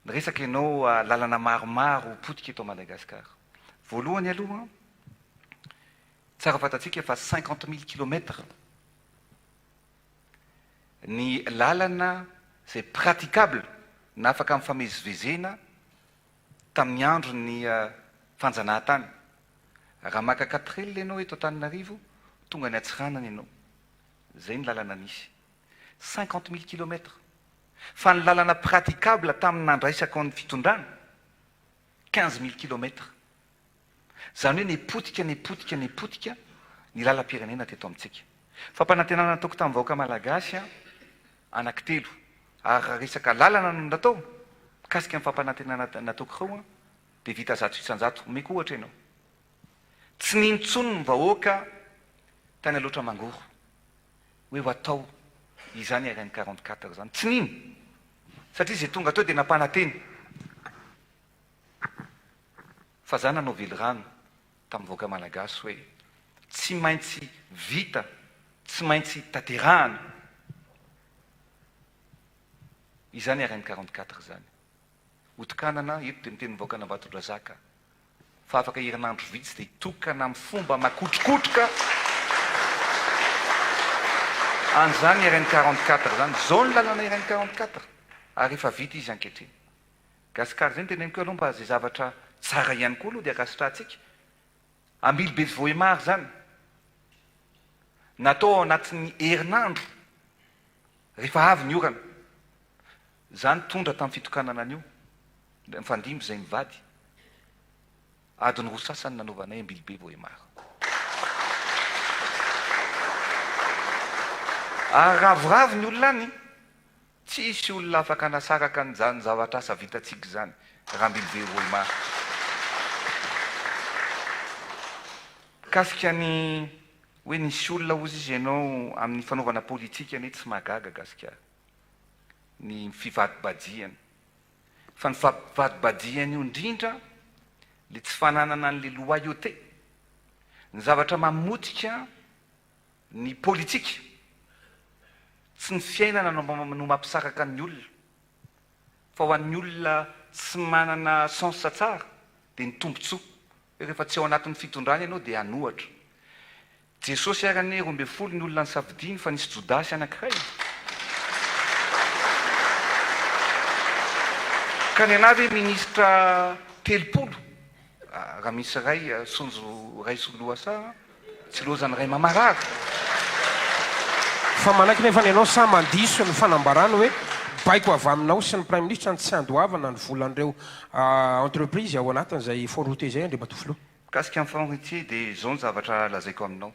S4: miresaka ianao lalana maromaro potika eto Madagasikara. Voalohany aloha, tsara fantatsika fa 50 mille kilomètres Ny lalana izay praticable na afaka mifamezivezena tamin'ny andron'ny fanjanahantany. Raha maka quatrelle ianao eto Antananarivo, tonga any Antsiranana ianao. Izay ny lalana nisy. 50 mille kilomètres. Fa ny lalana praticable tamin'ny nandraisako ny fitondrana, 15 mille kilomètres. Izany hoe nipotika, nipotika, nipotika ny lalam-pirenena teto amintsika. Fampanantenana nataoko tamin'ny vahoaka malagasy anankitelo. Ary raha resaka lalana no natao, mikasika ny fampanantenana nataoko ireo dia vita 100%. Omeko ohatra ianao. Tsy nino intsony ny vahoaka tany Alaotra Mangoro hoe ho atao izany RN 44 izany. Tsy nino. Satria izay tonga teo dia nampanantena. Fa za nanao velirano tamin'ny vahoaka malagasy hoe tsy maintsy vita, tsy maintsy tanterahana izany RN 44 izany. Hotokanana, eto dia miteny ny vahoakan'Ambatondrazaka fa afaka herinandro vitsy dia hitokana amin'ny fomba makotrokotroka an'izany RN 44 izany. Izao ny lalana RN 44 ary efa vita izy ankehitriny. Gasikara zay no teneniko aloha mba zay zavatra tsara ihany koa aloha dia ankasitrahantsika. Ambilobe Vohemar zany natao ao anatin'ny herinandro rehefa avy ny orana. Za nitondra tamin'ny fitokanana an'io, nifandimby zay mivady. Adiny roa sasany nanaovanay Ambilobe Vohemar. Ary ravoravo ny olona any. Tsisy olona afaka hanasaraka an'izany zavatra asa vitantsika izany, Rambilivelo Roimar. Mikasika ny hoe nisy olona hozy izy ianao amin'ny fanaovana politika anie tsy mahagaga gasikara ny fivadibadihana. Fa ny fampivadibadihan'io indrindra le tsy fananana an'le loyauté, ny zavatra mamotika ny politika, tsy ny fiainana no no mampisaraka ny olona, fa ho an'ny olona tsy manana sens tsara dia ny tombotsoa, hoe rehefa tsy ao anatin'ny fitondrana ianao dia hanohatra. Jesosy ary anie 12 ny olona nisafidiany fa nisy Jodasy anankiray. Ka ny anah ve ministra 30 raha misy iray sonjo ray soloasa tsy lozan'ny ray mamarary.
S5: Fa manaiky nefa ny anao sa mandiso ny fanambarany hoe baiko avy aminao sy ny praiminisitra ny tsy handoavana ny volan'ireo entreprise ao anatin'izay fonds routier izay Andriamatoa Filoha?
S4: Mikasika ny franc routier dia izao ny zavatra lazaiko aminao,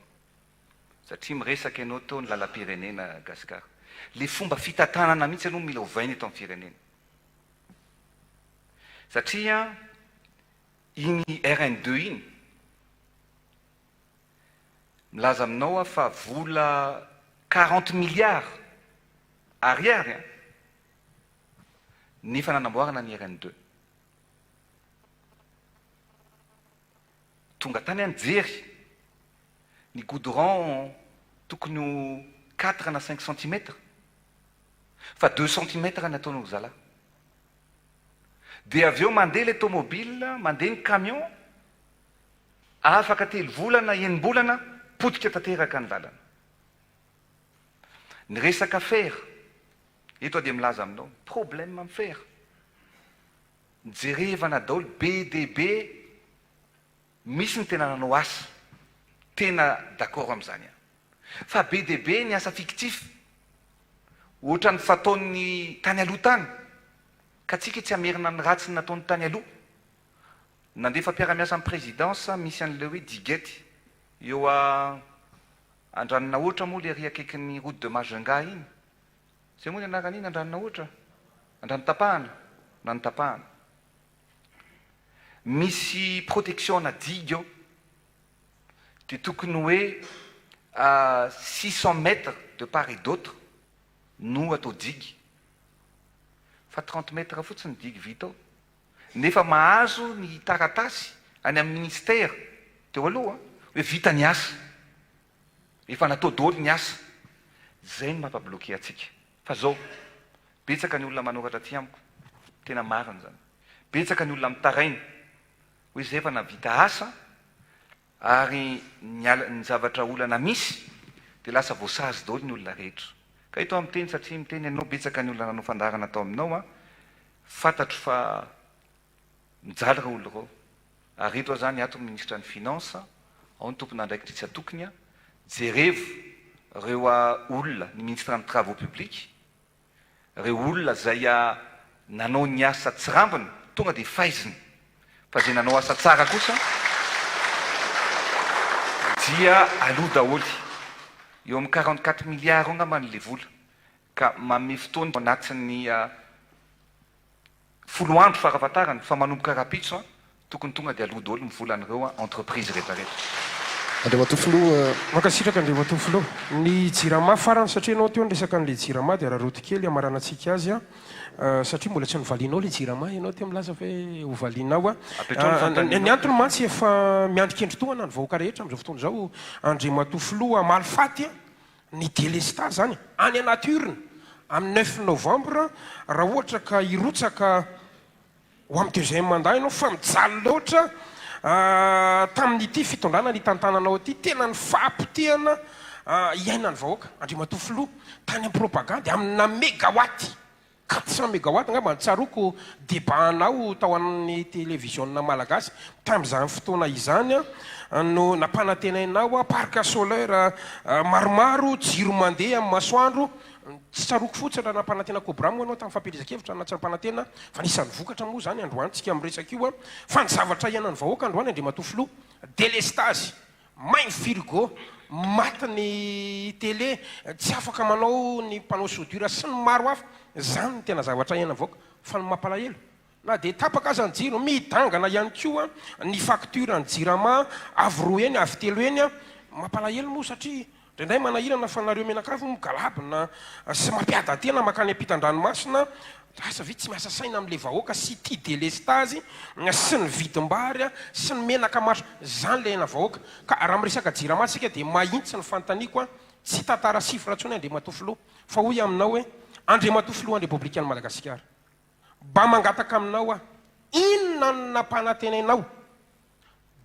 S4: satria miresaka ianao teo ny lalam-pirenena Gasikara. Le fomba fitantanana mihitsy aloha mila ovaina eto amin'ny firenena. Satria iny RN deux iny, milaza aminao aho fa vola 40 milliards ariary an, nefa nanamboarana ny RN deux. Tonga tany aho nijery, ny goudron tokony ho quatre na cinq centimètres, fa deux centimètres ny ataon'olo zalahy. Dia avy eo mandeha ilay tomobile, mandeha ny camion, afaka telo volana, enim-bolana, potika tanteraka ny lalana. Ny resaka fer, eto aho dia milaza aminao, problème amin'ny fer. Jerevana daolo be dia be misy ny tena nanao asa, tena d'accord amin'izany aho. Fa be dia be ny asa fictif, ohatran'ny fataon'ny tany aloha tany, ka tsika tsy hamerina ny ratsy nataony tany aloha. Nandefa mpiara-miasa amin'ny présidence misy an'ilay hoe diguette eo Andranonahoatra moa le ery akaikin'ny route de Majunga iny. Zay moa ny anaran'iny Andranonahoatra? Andranotapahana? Andranotapahana. Misy protection ana digue ao. Dia tokony hoe 600 mètres de part et d'autre no atao digue. Fa 30 mètres fotsiny digue vita ao. Nefa mahazo ny taratasy any amin'ny ministère teo aloha hoe vita ny asa. Efa natao daholo ny asa. Zay no mampa bloquer antsika. Fa zao, betsaka ny olona manoratra aty amiko, tena marina zany. Betsaka ny olona mitaraina hoe zay efa nahavita asa ary ny ala ny zavatra olana misy dia lasa voasazy daholo ny olona rehetra. Ka eto aho miteny satria miteny ianao betsaka ny olona nanao fandaharana tao aminao an, fantatro fa Mijaly ireo olona ireo. Ary eto aho zany ato ny ministra ny finance, ao ny tompon'andraikitra tsy atokiny, jerevo ireo olona, ny ministre ny travaux publics, ireo olona zay nanao ny asa tsirambina tonga dia faizina, fa zay nanao asa tsara kosa dia aloa daholo. Eo amin'ny 44 milliards eo angambany le vola, ka manome fotoana ao anatin'ny Folo andro farafatarany fa manomboka rapitso an, tokony tonga dia aloa daholo ny volan'ireo entreprise rehetra rehetra.
S6: Andriamatoa Filoha.
S5: Mankasitraka Andriamatoa Filoha. Ny Jirama farany satria ianao teo niresaka an'ilay Jirama dia araraoty kely hamaranantsika azy an, satria mbola tsy novalianao ilay Jirama ianao teo milaza fa hoe hovalianao an.
S4: Apetraho ny fanontanianao.
S5: Ny antony mantsy efa miandry kendry tohana ny vahoaka rehetra amin'izao fotoana izao Andriamatoa Filoha hamaly faty an. Ny delestazy zany any anaty urne amin'ny neuf novembre raha ohatra ka hirotsaka ho amin'ny deuxième mandat ianao fa mijaly loatra tamin'ity fitondrana nitantananao ity tena ny fahapotehana iainan'ny vahoaka Andriamatoa Filoha tany amin'ny propagandy amina megawatt 400 megawatt angamba ny tsaroako debat anao tao amin'ny televiziona malagasy tamin'izany fotoana izany no nampanantenainao parc solaire maromaro, jiro mandeha amin'ny masoandro, tsy tsaroako fotsiny raha nampanantena cobra moa ianao tamin'ny fampielezan-kevitra na tsy nampanantena fa anisan'ny vokatra moa izany androany tsika miresaka io fa ny zavatra iainan'ny vahoaka androany Andriamatoa Filoha, delestazy May ny frigo, maty ny télé, tsy afaka manao ny mpanao soudure sy ny maro hafa, izany no tena zavatra iainan'ny vahoaka, fa ny mampalahelo na dia tapaka aza ny jiro, midangana ihany koa ny facture ny jirama avo roa heny avo telo heny, mampalahelo moa satria indraindray manahirana fa nareo mianakavy moa migalabina sy mampiada-tena mankany ampitan-dranomasina. Lasa ve tsy miasa saina amin'ilay vahoaka sy ity delestazy sy ny vidim-bary sy ny menaka maro zany ilay aina vahoaka. Ka raha miresaka jirama tsika dia mahintsy ny fanontaniako an, tsy tantara chiffre intsony Andriamatoa Filoha fa hoy aminao hoe Andriamatoa Filohan'ny Repoblikan'i Madagasikara mba mangataka aminao aho inona no nampanantenainao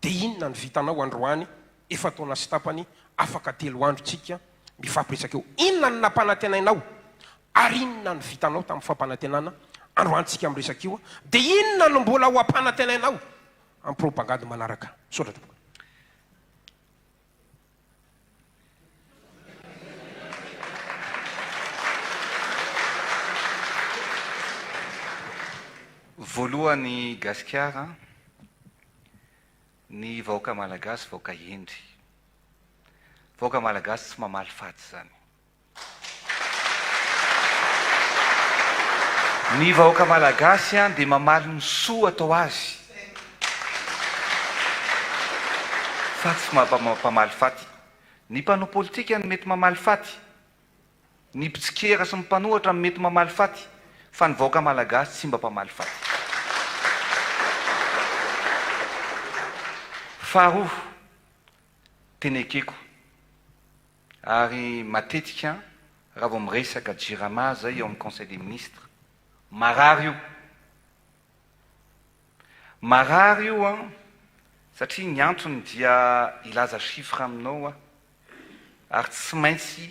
S5: Dia inona no vitanao androany efa-taona sy tapany afaka telo andro tsika mifampiresaka eo? Inona no nampanantenainao ary inona no vitanao tamin'ny fampanantenana androany tsika miresaka io? Dia inona no mbola ho ampanantenainao amin'ny propagandy manaraka? Misaotra tompoko.
S4: Voalohany Gasikara, ny vahoaka Malagasy vahoaka hendry. Vahoaka Malagasy tsy mamaly faty izany. Ny vahoaka Malagasy dia mamaly ny soa atao azy fa tsy mpamaly faty. Ny mpanao politika no mety mamaly faty, ny mpitsikera sy ny mpanohatra no mety mamaly faty fa ny vahoaka Malagasy tsy mba mpamaly faty. Faharoa, tena ekeko. Ary matetika raha vao miresaka Jirama zay eo amin'ny conseil des ministres, marary io. Marary io an, satria ny antony dia hilaza chiffre aminao aho, ary tsy maintsy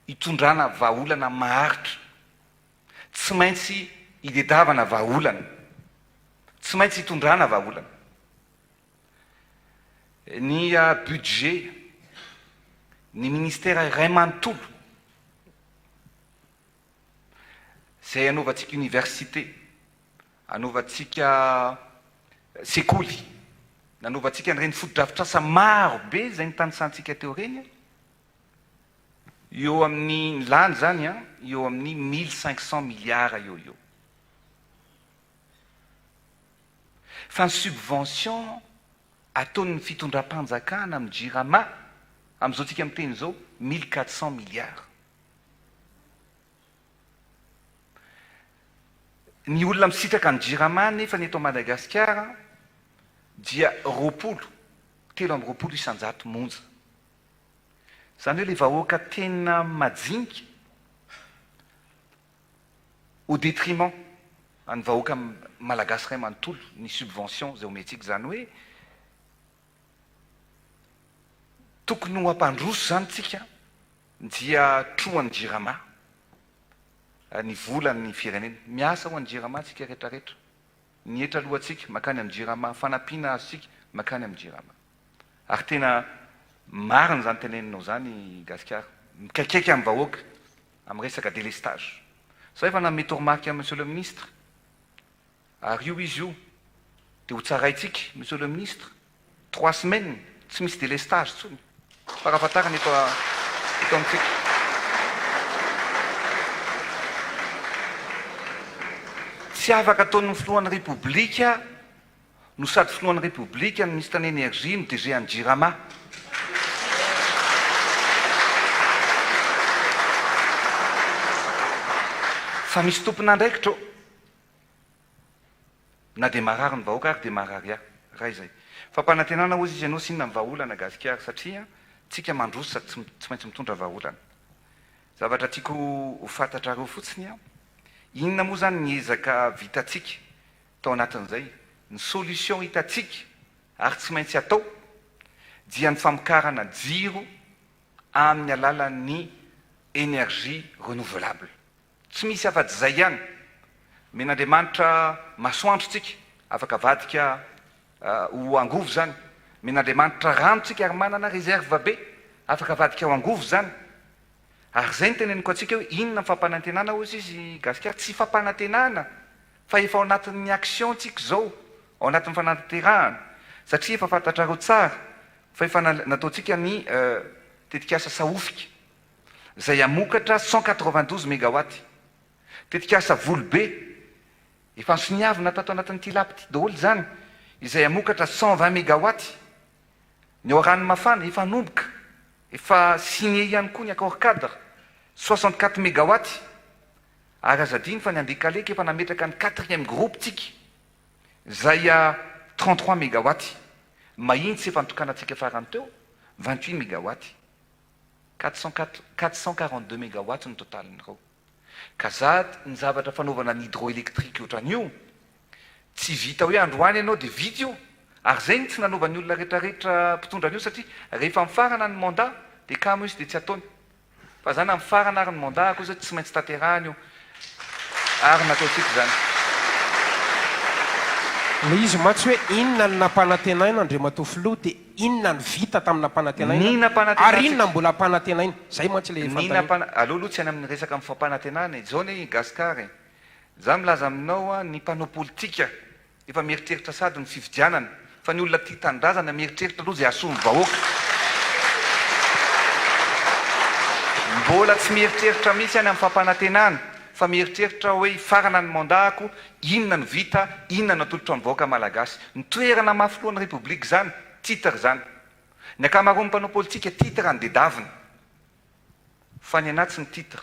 S4: hitondrana vahaolana maharitra, tsy maintsy hidedavana vahaolana, tsy maintsy hitondrana vahaolana. Ny budget, ny ministera iray manontolo izay anaovantsika université, anaovantsika sekoly, nanaovantsika an'ireny fotodrafitrasa maro be izay nitanisantsika teo ireny, eo amin'ny, ny lany izany an, eo amin'ny 1500 milliards eo ho eo. Fa ny subvention ataon'ny fitondram-panjakana amin'ny Jirama amin'izao tsika miteny izao 1400 milliards. Ny olona misitraka ny Jirama nefa ny eto Madagasikara dia 20, 23 isan-jato monja. Izany hoe ilay vahoaka tena majinika au détriment an'ny vahoaka malagasy iray manontolo ny subvention izay omentsika, izany hoe tokony ho hampandroso izany tsika dia trohan'ny jirama ny volan'ny firenena, miasa ho an'ny jirama tsika rehetra rehetra, ny hetra alohantsika mankany amin'ny jirama, fanampiana azontsika mankany amin'ny jirama, ary tena marina izany teneninao izany Gasikara, mikaikaika amin'ny vahoaka Amin'ny resaka délestage. Za efa nanome toromarika an'i Monsieur le Ministre, ary io izy io dia ho tsaraintsika Monsieur le Ministre, trois semaines tsy misy délestage intsony, farafahatarany eto eto amintsika. Tsy afaka ataon'ny Filohan'ny Repoblika no sady filohan'ny Repoblika, ny minisitran'ny Energie no DG an'ny Jirama. Fa misy tompon'andraikitra ao. Na dia marary ny vahoaka ary dia marary ahy. Raha izay. Fampanantenana hozy izy ianao sy inona ny vahaolana Gasikara satria tsika mandroso sady tsy maintsy mitondra vahaolana. Zavatra tiako ho fantatrareo fotsiny an, inona moa izany ny ezaka vitantsika Tao anatin'izay, ny solution hitantsika ary tsy maintsy atao dia ny famokarana jiro amin'ny alalan'ny énergie renouvelable. Tsy misy afa-tsy izay ihany. Omen'Andriamanitra masoandro tsika, afaka avadika ho angovo izany. Omen'Andriamanitra rano tsika ary manana réserve be, afaka avadika ho angovo izany. Ary izay no teneniko antsika hoe inona ny fampanantenana hozy izy Gasikara, tsy fampanantenana Fa efa ao anatin'ny action tsika izao, ao anatin'ny fanatanterahana, satria efa fantatrareo tsara fa efa nataontsika ny tetikasa Sahofika, izay hamokatra 192 megawatt. Tetikasa Volobe, efa nosoniavina tato anatin'ity lapa ity daholo izany, izay hamokatra 120 megawatt. Ny ao Ranomafana, efa hanomboka, efa signé ihany koa ny accord cadre, 64 megawatt. Ary aza adino fa ny Andekaleka efa nametraka ny quatrième groupe tsika izay à 33 mégawatts. Mahitsy efa nitokanantsika farany teo 28 mégawatts. 442 mégawatts ny totalin'ireo. Ka za ny zavatra fanaovana ny hydroélectrique ohatran'io tsy vita hoe androany ianao dia vita io. Ary zay no tsy nanaovan'ny olona retraretra mpitondra an'io satria rehefa mifarana ny mandat dia kamo izy dia tsy ataony. Fa za na mifarana ary ny mandat ako zao tsy maintsy tanterahana io ary nataontsika izany.
S5: Ilay izy mantsy hoe inona no nampanantenaina Andriamatoa Filoha dia inona no vita tamin'ny nampanantenaina
S4: Ny
S5: ary
S4: nampanantenantsika.
S5: inona mbola ampanantenaina? Izay mantsy ilay
S4: Ny
S5: fanontaniana.
S4: nampana, aleo aloha tsy any amin'ny resaka amin'ny fampanantenana e, zao anie i Gascar e, za milaza aminao a, ny mpanao politika Efa mieritreritra sady ny fifidianana fa ny olona tia tanindrazana mieritreritra aloha izay hahasoa ny vahoaka. Mbola tsy mieritreritra mihitsy any amin'ny fampanantenana fa mieritreritra hoe hifarana ny mandat-ko, inona no vita, inona no atolotro amin'ny vahoaka malagasy. Ny toerana maha filohan'ny Repoblika izany, titre izany. Ny ankamaroan'ny mpanao politika titre no dedavina. Fa ny anah tsy ny titre.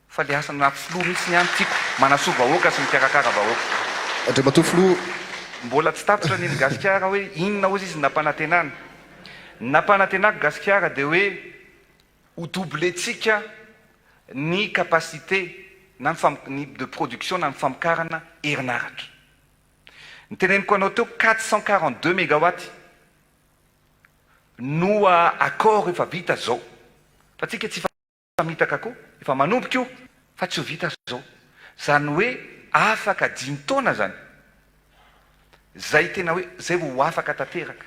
S4: Fa le asa na filoha mihitsy ny ahy no tiako, manasoa vahoaka sy mikarakara vahoaka.
S6: Andriamatoa Filoha.
S4: Mbola tsy tapitra ny eny Gasikara hoe inona ozy izy ny nampanantenana. Ny nampanantenako Gasikara dia hoe ho doubler-tsika ny capacité na ny fam- ny de production na ny famokarana herinaratra. Ny teneniko anao teo 442 mégawatts no accord efa vita zao. Fa tsika tsy Mpamitaka koa efa manomboka io fa tsy ho vita zao. Zany hoe afaka dimy taona zany zay tena hoe zay vao ho afaka tanteraka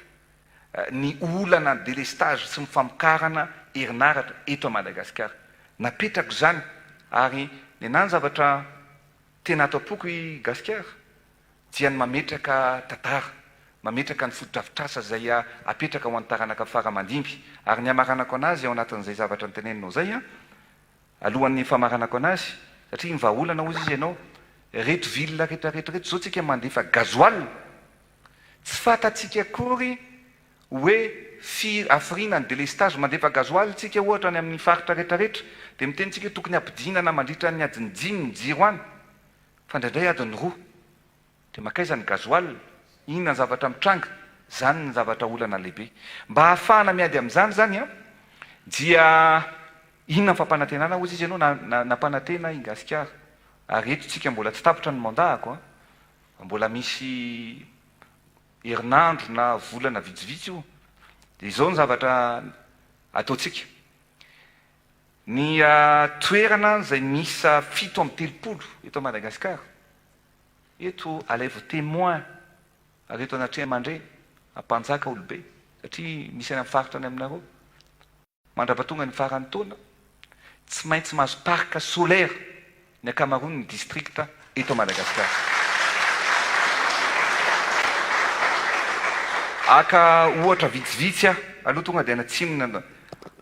S4: ny olana ny delestage sy ny famokarana herinaratra eto Madagasikara. Napetrako izany ary nenah ny zavatra tena ato am-poko i Gasikara dia ny mametraka tantara, mametraka ny fotodrafitrasa izay apetraka ho an'ny taranaka fara aman-dimby. Ary ny hamaranako anazy ao anatin'izay zavatra noteneninao izay an, alohan'ny famaranako anazy, satria ny vahaolana hozy izy ianao, ireto ville rehetra rehetra ireto izao tsika mandefa gasoil, tsy fantatsika akory hoe firy hafiriana ny délestage, mandefa gasoil tsika ohatra any amin'ny faritra rehetra rehetra, dia miteny tsika hoe tokony hampidinana mandritra ny adiny dimy ny jiro any, Fa indraindray adiny roa. Dia mankaiza ny gasoil? Inona ny zavatra mitranga? Izany ny zavatra olana lehibe. Mba hahafahana miady amin'izany izany an, dia inona ny fampanantenana hozy izy ianao na nampanantena i Gasikara. Ary eto tsika mbola tsy tapitra ny mandat-ko an, fa mbola misy herinandro na volana vitsivitsy io. Dia izao ny zavatra ataontsika. Ny toerana izay miisa 37 eto Madagasikara, eto alaivo témoin ary eto anatreha-mandre, ampanjaka olobe, satria misy any amin'ny faritra any aminareo, mandrapatonga ny faran'ny taona, tsy maintsy mahazo parc solaire ny ankamaroan'ny distrikta eto Madagasikara. Haka ohatra vitsivitsy aho aloha tonga dia any atsimona,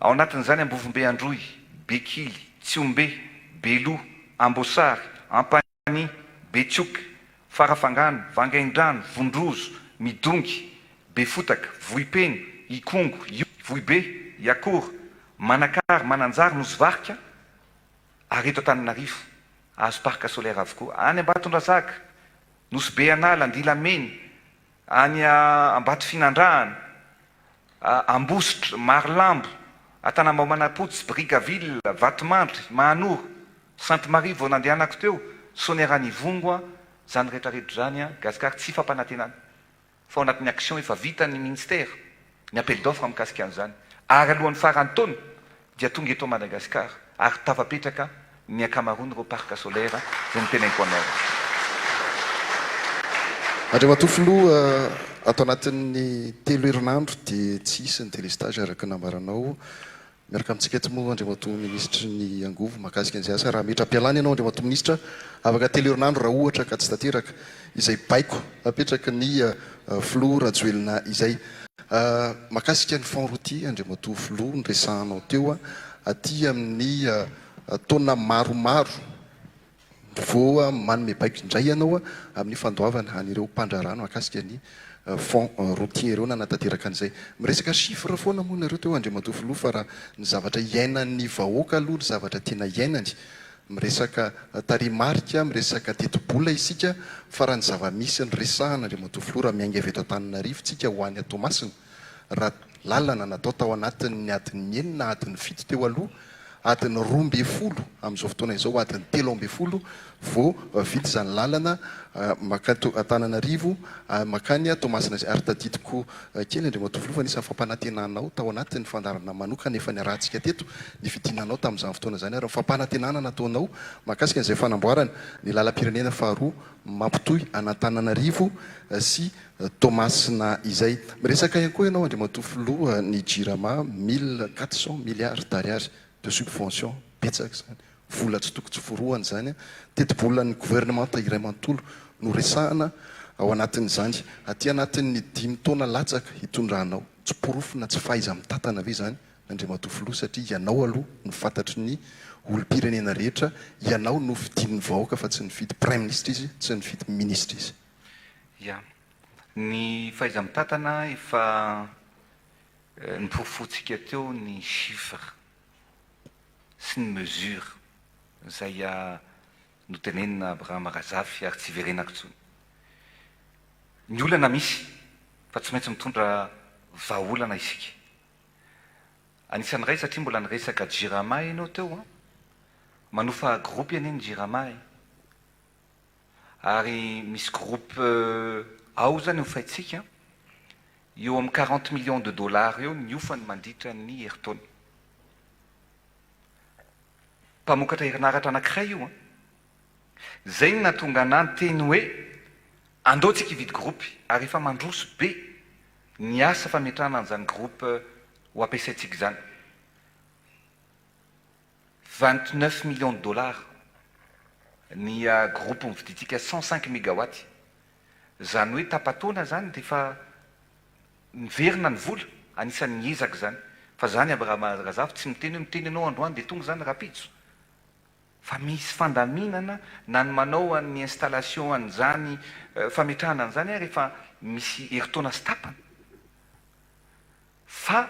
S4: ao anatin'izany Ambovombe Androy, Bekily, Tsiombe, Beloha, Amboasary, Ampanihy, Betsioka, Farafangana, Vangaindrano, Vondrozo, Midongy, Befotaka, Vohipeno, Ikongo, Vohibe, Iakora, Manakara, Mananjary, Nosy Varika, Ary eto Antananarivo, azo parc solaire avokoa. Any Ambatondrazaka, Nosy Be An'ala, Andilamena, any Ambatofinandrahana, Ambositra, Marolambo, Antanambao Manampotsy, Brickaville, Vatomandry, Mahanoro, Sainte Marie vao nandehanako teo, Sonerany Ivongo, izany rehetra rehetra izany, Gasikara tsy fampanantenana. fa ao anatin'ny action efa vita ny ministère ny appel d'offre mikasika an'izany ary alohan'ny faran'ny taona dia tonga eto Madagascar ary tafapetraka ny ankamaroan'ireo parc solaire izay noteneniko anao.
S6: Andriamatoa Filoha, ato anatin'ny telo herinandro dia tsy hisy ny délestage araka ny nambaranao. Miaraka amintsika eto moa Andriamatoa Minisitry ny Angovo mahakasika an'izay asa. Raha metra-pialana ianao Andriamatoa Minisitra, afaka telo herinandro raha ohatra ka tsy tanteraka izay baiko apetraky ny Filoha Rajoelina izay. Mahakasika ny fonds routier Andriamatoa Filoha noresahanao teo, aty amin'ny taona maromaro Vao manome baiko indray ianao amin'ny fandoavana an'ireo mpandraharaha mahakasika ny fonds routier ireo nanatanteraka an'izay. Miresaka chiffre foana moa nareo teo Andriamatoa Filoha fa raha ny zavatra iainan'ny vahoaka aloha ny zavatra tena iainany. Miresaka tarehimarika, miresaka tetibola isika fa raha ny zava-misy no resahana Andriamatoa Filoha raha miainga avy eto Antananarivo tsika ho any Toamasina raha lalana natao tao anatin'ny adiny enina, adiny fito teo aloha, adiny 12 amin'izao fotoana izao, adiny 13 vao vita izany lalana mankany Antananarivo mankany Toamasina izay. Ary tadidiko kely Andriamatoa Filoha fa anisan'ny fampanantenanao tao anatin'ny fandaharana manokana efa niarahantsika teto ny fidinanao tamin'izany fotoana izany ary ny fampanantenana nataonao mahakasika an'izay fanamboarana ny lalam-pirenena faharoa mampitohy an'Antananarivo sy Toamasina izay. Miresaka ihany koa ianao Andriamatoa Filoha ny Jirama 1400 milliards d'ariary de subvention, betsaka izany, vola tsy toko tsy forohana izany, tetibolan'ny governemanta iray manontolo no resahana ao anatin'izany. Aty anatin'ny dimy taona latsaka hitondranao, tsy porofo na tsy fahaiza-mitantana ve izany Andriamatoa Filoha satria ianao aloha no fantatry ny olom-pirenena rehetra, ianao no fidin'ny vahoaka fa tsy nifidy Praiminisitra izy, tsy nifidy minisitra izy.
S4: Ya. Ny fahaiza-mitantana efa noporofointsika teo ny chiffres sy ny mesures izay notenenina Abraham Razafy ary tsy hiverenako intsony. Ny olana misy fa tsy maintsy mitondra vahaolana isika. Anisan'ny iray satria mbola niresaka Jirama ianao teo an! Manofa groupe anie ny Jirama e! Ary misy groupe ao zany hofaintsika, eo amin'ny 40 millions de dollars eo ny hofany mandritra ny herintaona. Mpamokatra herinaratra anankiray io an! Zay no nahatonga anah niteny hoe andao tsika hividy groupe ary efa mandroso be ny asa fametrahana an'izany groupe ho ampiasaintsika izany. 29 millions de dollars ny groupe novidintsika 105 megawatt. Izany hoe tapa-taona izany dia efa miverina ny vola, anisan'ny ezaka izany. Fa izany Abraham Razafy tsy miteny hoe miteny ianao androany dia tonga izany rahampitso. Fa misy fandaminana na ny manao an'ny installation an'izany fametrahana an'izany ary efa misy herintaona sy tapany. Fa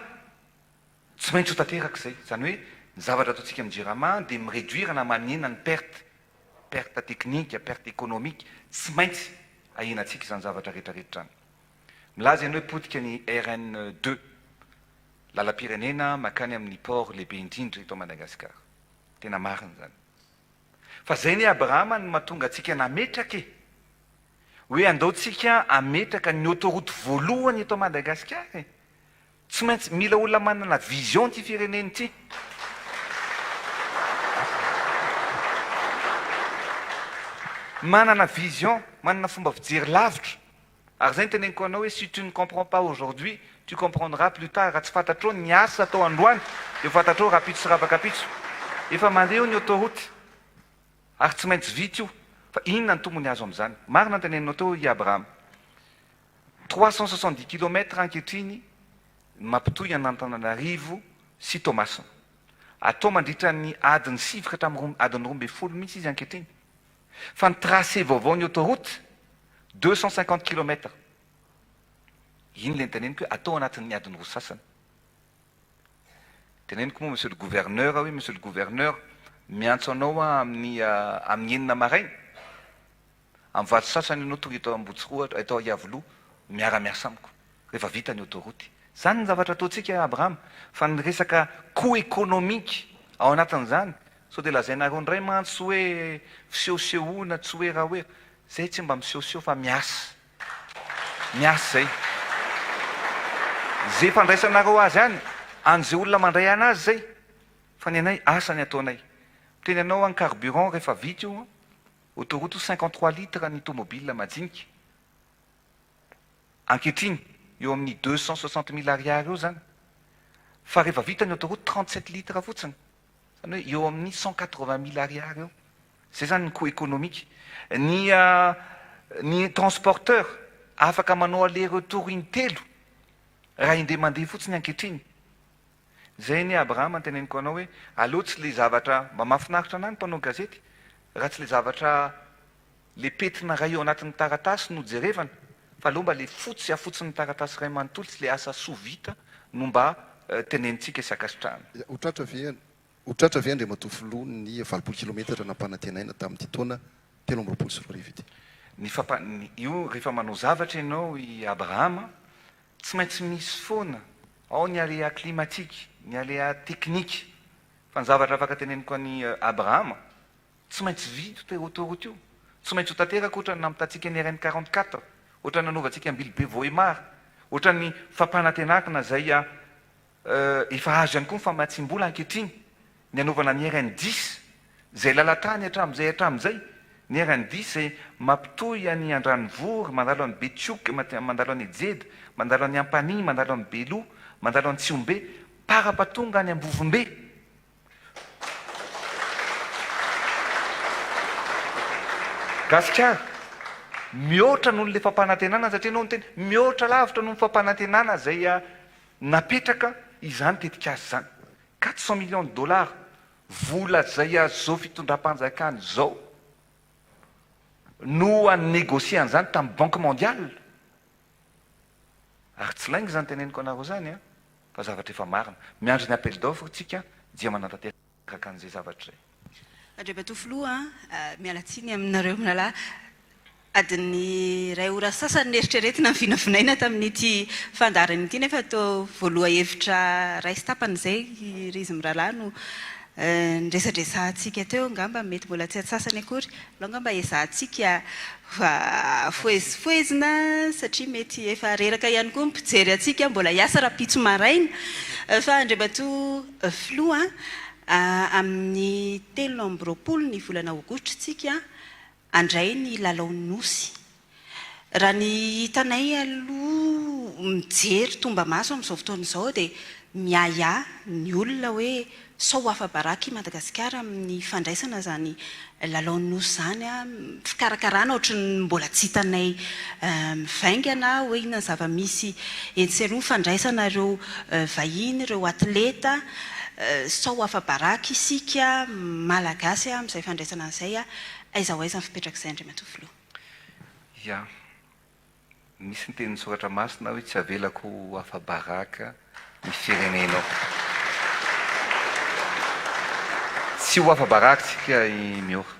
S4: tsy maintsy ho tanteraka izay. Izany hoe ny zavatra ataontsika amin'ny Jirama dia mi-réduire na manena ny perte, perte technique, perte économique, tsy maintsy ahenantsika izany zavatra rehetra rehetra izany. Milaza ianao hoe potika ny RN deux, lalam-pirenena mankany amin'ny port lehibe indrindra eto Madagasikara. Tena marina izany. Fa zay anie Abrahama no mahatonga antsika nametraka e! Hoe andao tsika hametraka ny autoroute voalohany eto Madagasikara e! Tsy maintsy mila olona manana vision ity firenena ity. Manana vision, manana fomba fijery lavitra. Ary izay no teneniko anao hoe si tu ne comprends pas aujourd'hui, tu comprendras plus tard, raha tsy fantatrao ny asa atao androany dia ho fantatrao rahampitso sy rapakapitso. Efa mandeha eo ny autoroute ary tsy maintsy vita io. Fa inona ny tombony azo amin'izany? Marina ny teneninao teo i Abraham. 370 kilomètres ankehitriny ny mampitohy an'Antananarivo sy Toamasina. Atao mandritra ny adiny sivy ka hatramin'ny adiny 12 mihitsy izy ankehitriny. Fa ny tracé vaovao ny autoroute 250 kilomètres. Iny ilay noteneniko hoe atao anatin'ny adiny roa sasany. Teneniko moa monsieur le gouverneur hoe monsieur le gouverneur miantso anao aho amin'ny amin'ny enina maraina, amin'ny valo sasany ianao tonga eto Ambohitsirohatra, eto Iavoloha miara-miasa amiko rehefa vita ny autoroute. Izany ny zavatra ataontsika Abraham, fa ny resaka coût économique ao anatin'izany sao dia lazainareo indray mantsy hoe fisehosehoana tsy hoe raha hoe, zay tsy mba misehoseho fa miasa, miasa zay. Ze fandraisanareo azy any, an'ze olona mandray anazy zay, fa ny anay asa ny ataonay. Miteny anao aho ny carburant rehefa vita io, autoroute io 53 litres ny tomobile majinika. Ankehitriny, eo amin'ny 260 000 ariary eo izany. Fa rehefa vita ny autoroute, 37 litres fotsiny. Izany hoe eo amin'ny 180 000 ariary eo. Izay izany ny coût économique. Ny ny transporteur afaka manao aller retour intelo raha indray mandeha fotsiny ankehitriny. Izay anie Abrahama teneniko anao hoe aleo tsy le zavatra mba mahafinaritra anah ny mpanao gazety raha tsy le zavatra le petina iray eo anatin'ny taratasy no jerevana fa aleo mba le fotsy afotsin'ny taratasy iray manontolo sy le asa soa vita no mba tenenintsika sy ankasitrahana.
S6: Ho tratra ve. Ho tratra ve Andriamatoa Filoha ny 80 kilometatra nampanantenaina tamin'ity taona 2023 ity?
S4: Ny fampa, io rehefa manao zavatra ianao i Abrahama, tsy maintsy misy foana, ao ny aléa climatique, ny aléa technique, fa ny zavatra afaka teneniko an'i Abrahama, Tsy maintsy vita io autoroute io. Tsy maintsy ho tanteraka ohatran'ny nampitatsika ny RN 44, ohatran'ny nanaovantsika Ambilobe Vohemar, ohatran'ny fampanantenakna izay efa azo ihany koa ny famatsiam-bola ankehitriny, ny hanaovana ny RN dix, izay lalan-tany hatramin'izay hatramin'izay, ny RN dix izay mampitohy an'i Andranovory, mandalo an'i Betioky, mandalo an'i Ejeda, mandalo an'i Ampanihy, mandalo an'i Beloha, mandalo an'i Tsihombe, para-patonga any Ambovombe. Gasikara, mihoatra noho ilay fampanantenana satria ianao niteny, mihoatra lavitra noho ny fampanantenana izay napetraka izany tetikasa izany. 400 millions de dollars, vola izay azon'izao fitondram-panjakana izao no ni-negocier an'izany tamin'ny Banque mondiale. Ary tsy lainga izany teneniko anareo izany an, fa zavatra efa marina. Miandry ny appel d'offre tsika dia manatanteraka an'izay zavatra izay.
S1: Andriamatoa Filoha a, miala tsiny aminareo mirahalahy, adin'ny iray ora sasany neritreretina ny vinavinaina tamin'ity fandaharana ity nefa toa voalohahevitra iray sy tapany izay ry izy mirahalahy no niresadresahantsika teo, angamba mety mbola tsy antsasany akory. Aleo angamba ezahantsika fohezifohezina satria mety efa reraka ihany koa ny mpijery antsika mbola hiasa rahampitso maraina. Fa Andriamatoa Filoha a, amin'ny 23 ny volana aogositra isika handray ny lalaon'ny Nosy. Raha ny hitanay aloha mijery tombamaso amin'izao fotoana izao dia miahiahy ny olona hoe sao ho afa-baraka i Madagasikara amin'ny fandraisana izany lalaon'ny Nosy izany. Fikarakarana ohatry ny mbola tsy hitanay mivaingana hoe inona ny zava-misy etsy sy eroa, fandraisana ireo vahiny, ireo atleta, sao ho afa-baraka isika Malagasy amin'izay fandraisana an'izay. Aiza ho aiza ny fipetrak'izay Andriamatoa Filoha?
S4: Ya. Misy ny tenin'ny Soratra Masina hoe tsy avelako ho afa-baraka ny firenenao. Tsy ho afa-baraka isika i Miora.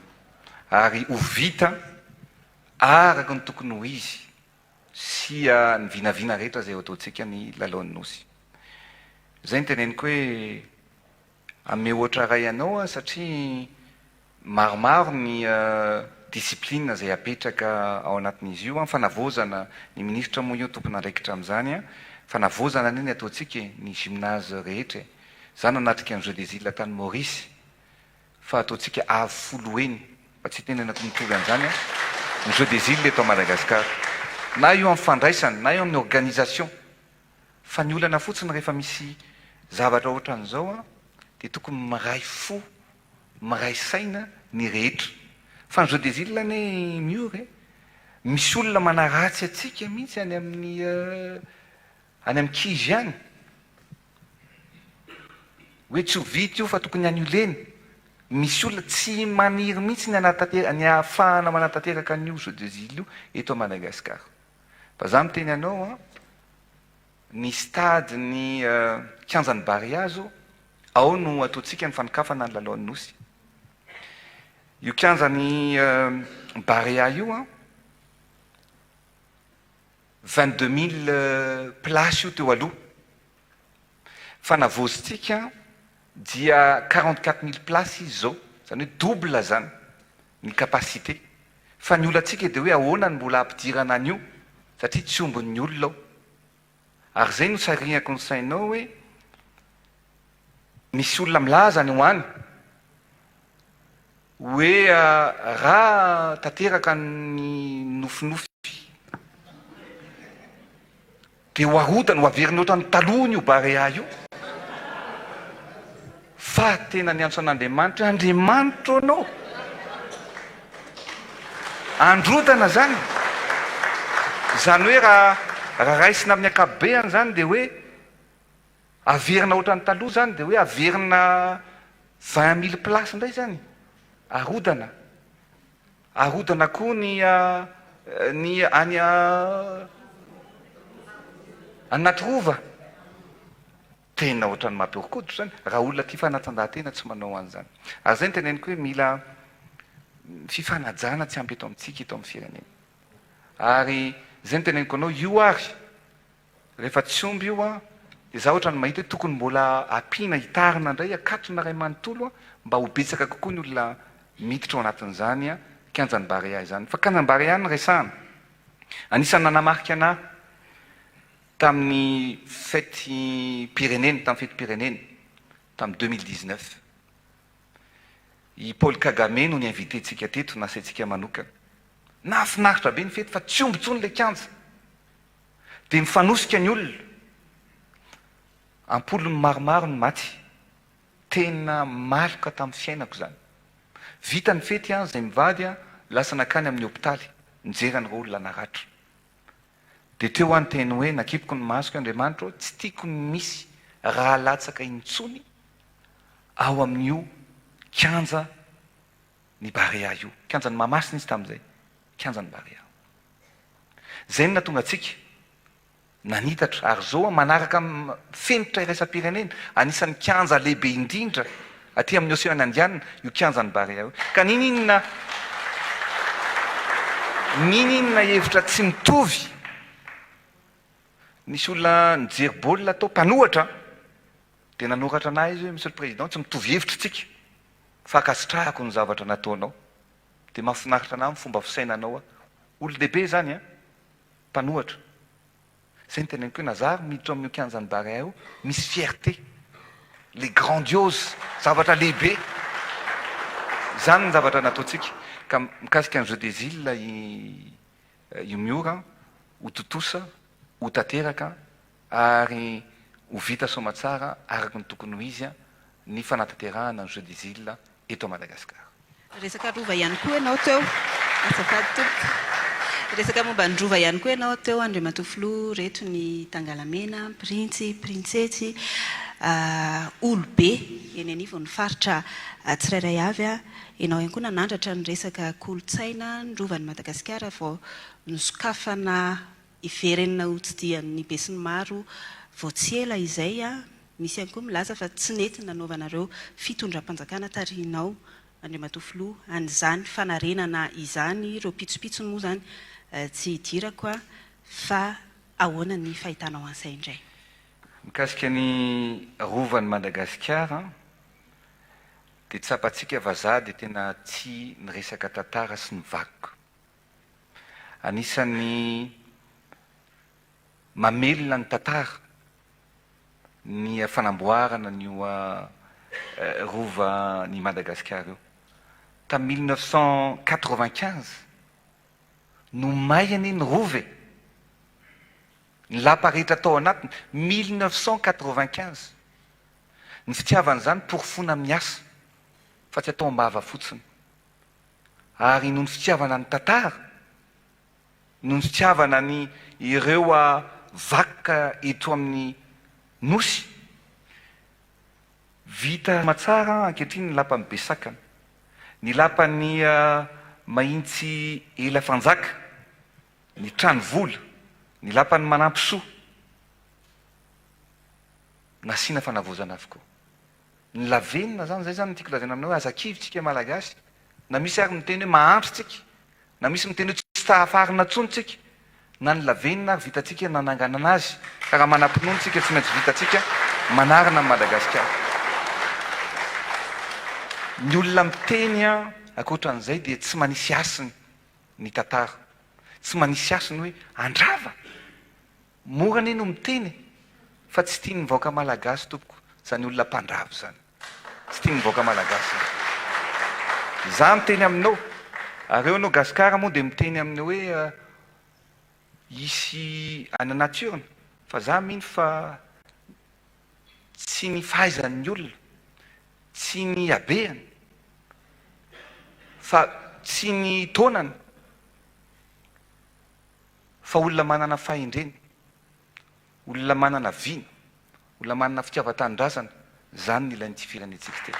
S4: Ary ho vita araka ny tokony ho izy sy ny vinavina rehetra izay ho ataontsika ny lalaon'ny Nosy. Izay no teneniko hoe Hanome ohatra iray anao aho satria maromaro ny discipline izay apetraka ao anatin'izy io, fanavaozana, ny minisitra moa io tompon'andraikitra amin'izany, fanavaozana anie ny ataontsika e, ny gymnase rehetra e, za nanatrika ny jeux des îles tany Maurice fa ataontsika avo folo heny, fa tsy itenenako mitovy an'izany an, ny jeux des îles eto Madagascar, na io amin'ny fandraisana, na io amin'ny organisation. Fa ny olana fotsiny rehefa misy zavatra ohatran'izao an, dia tokony miray fo, miray saina ny rehetra. Fa ny jeux des îles anie Miora e, misy olona manaratsy antsika mihitsy any amin'ny any amin'ny kizy any, hoe tsy ho vita io fa tokony annuler-na. Misy olona tsy maniry mihitsy ny hanatanteraka, ny hahafahana manatanteraka an'io jeux des îles io eto Madagascar. Fa za miteny anao an, ny stade ny kianjan'i Barea zao, ao no ataontsika ny fanokafana ny lalaon'ny Nosy. Io kianjan'i Barea io an, 22 000 places io teo aloha. Fa navaozintsika dia 44 000 places izy zao, zany hoe double zany ny capacité. Fa ny olantsika dia hoe ahoana no mbola hampidirana an'io satria tsy ombin'ny olona ao. Ary izay no sarihako ny sainao hoe misy olona milaza any ho any hoe raha tanteraka ny nofinofy Dia ho arodany, ho averiny ohatran'ny taloha io Barea io. Fa tena niantso an'Andriamanitra hoe, Andriamanitro anao. Androdana izany. Izany hoe raha raha raisina amin'ny ankapobeany izany dia hoe averina ohatran'ny taloha izany dia hoe averina 20 000 places indray izany. Arodana. Arodana koa ny ny any anaty rova. Tena ohatran'ny mampihoron-koditra izany raha olona tia fanatanjahantena tsy manao an'izany. Ary izay no teneniko hoe mila fifanajana tsy ampy eto amintsika eto amin'ny firenena. Ary izay no teneniko anao, io ary rehefa tsy omby io an, dia za ohatran'ny mahita hoe tokony mbola ampiana, hitarina indray, akatona iray manontolo an, mba ho betsaka kokoa ny olona miditra ao anatin'izany kianjan'ny Barea izany. Fa kianjan'ny Barea no resahana. Anisan'ny nanamarika anà tamin'ny fetim-pirenena, tamin'ny fetim-pirenena, tamin'ny 2019. I Paul Kagame no ni-inviter-ntsika teto, nasaintsika manokana. Nahafinaritra be ny fety fa tsy omby intsony ilay kianja. Dia mifanosika ny olona. Am-polony maromaro ny maty. Tena maloka tamin'ny fiainako izany. Vita ny fety an, izay mivady an, lasa nankany amin'ny hopitaly, nijery an'ireo olona naratra. Dia teo aho niteny hoe, nakipiko ny masoko, Andriamanitra ô, tsy tiako ny misy rà latsaka intsony ao amin'io kianja ny Barea io. Kianjan'i Mahamasina izy tamin'izay, kianjan'i Barea. Izay no nahatonga antsika nanitatra ary izao manaraka fenitra iraisam-pirenena, anisan'ny kianja lehibe indrindra aty amin'ny Oseana Indiana io kianjan'i Barea io. Ka n'inon'inona n'inon'inona hevitra tsy mitovy, nisy olona nijery baolina tao, mpanohatra an, dia nanoratra an'ahy izy hoe Monsieur le Président tsy mitovy hevitra isika fa ankasitrahako ny zavatra nataonao. Dia mahafinaritra an'ahy ny fomba fisainanao. Olon-dehibe izany an! Mpanohatra. Izay no teneniko hoe na za ary miditra ao amin'io kianjan'i Barea io, misy fierté. Le grandiose, zavatra lehibe. Izany ny zavatra nataontsika. Ka mikasika ny Jeux des Îles i i Miora, ho tontosa, ho tanteraka ary ho vita soamatsara araka ny tokony ho izy ny fanatanterahana ny Jeux des Îles eto Madagasikara.
S1: Resaka rova ihany koa ianao teo. Azafady tompoko. Resaka momba ny rova ihany koa ianao teo Andriamatoa Filoha, reto ny Tangalamena, Printsy, Printsesy, olobe eny anivon'ny faritra tsirairay avy. Ianao ihany koa nanandratra ny resaka kolontsaina, ny rovan'i Madagasikara vao nosokafana Hiverenana hotsidihan'ny besinimaro vao tsy ela izay, misy ihany koa milaza fa tsy nety nanaovanareo fitondram-panjakana tarihinao Andriamatoa Filoha an'izany fanarenana izany, ireo pitsopitsony moa izany tsy hidirako fa ahoana ny fahitanao an'izay indray?
S4: Mikasika ny Rovan'i Madagasikara dia tsapantsika fa za dia tena tia ny resaka tantara sy ny vakoka. Anisan'ny mamelona ny tantara ny fanamboarana an'io Rovan'i Madagasikara io. Tamin'ny 1995 no may anie ny Rova e! Ny lapa rehetra tao anatiny, 1995. Ny fitiavana izany porofoina amin'ny asa fa tsy atao am-bava fotsiny. Ary noho ny fitiavana ny tantara, noho ny fitiavana ny ireo vakoka eto amin'ny Nosy, vita tsara ankehitriny ny lapan'i Besakana, ny lapan'i Mahintsy Ela Fanjaka, ny Trano Vola, ny lapan'i Manampisoa, nasiana fanavaozana avokoa. Ny lavenona zany, zay zany no tiako lazaina aminao hoe aza kivy tsika malagasy, na misy ary miteny hoe mahantra tsika, na misy miteny hoe tsy tahafarina tsony tsika, na ny lavenona ary vitantsika nananganana azy, ka raha manam-pinoana tsika tsy maintsy vitantsika manarina an'i Madagasikara. Ny olona miteny ankoatran'izay dia tsy manisy hasiny ny tantara, tsy manisy hasiny hoe handrava! Mora anie no miteny e! Fa tsy tian'ny vahoaka malagasy tompoko zany olona mpandrava zany. Tsy tian'ny vahoaka malagasy zany. Za miteny aminao, ary eo anao gasikara moa dia miteny amin'ny hoe hisy any nature-ny, fa za mino fa tsy ny fahaizan'ny olona, tsy ny habehany, fa tsy ny taonany, Fa olona manana fahendrena, olona manana vina, olona manana fitiavan-tanindrazana, izany no ilain'ity firenentsika ity.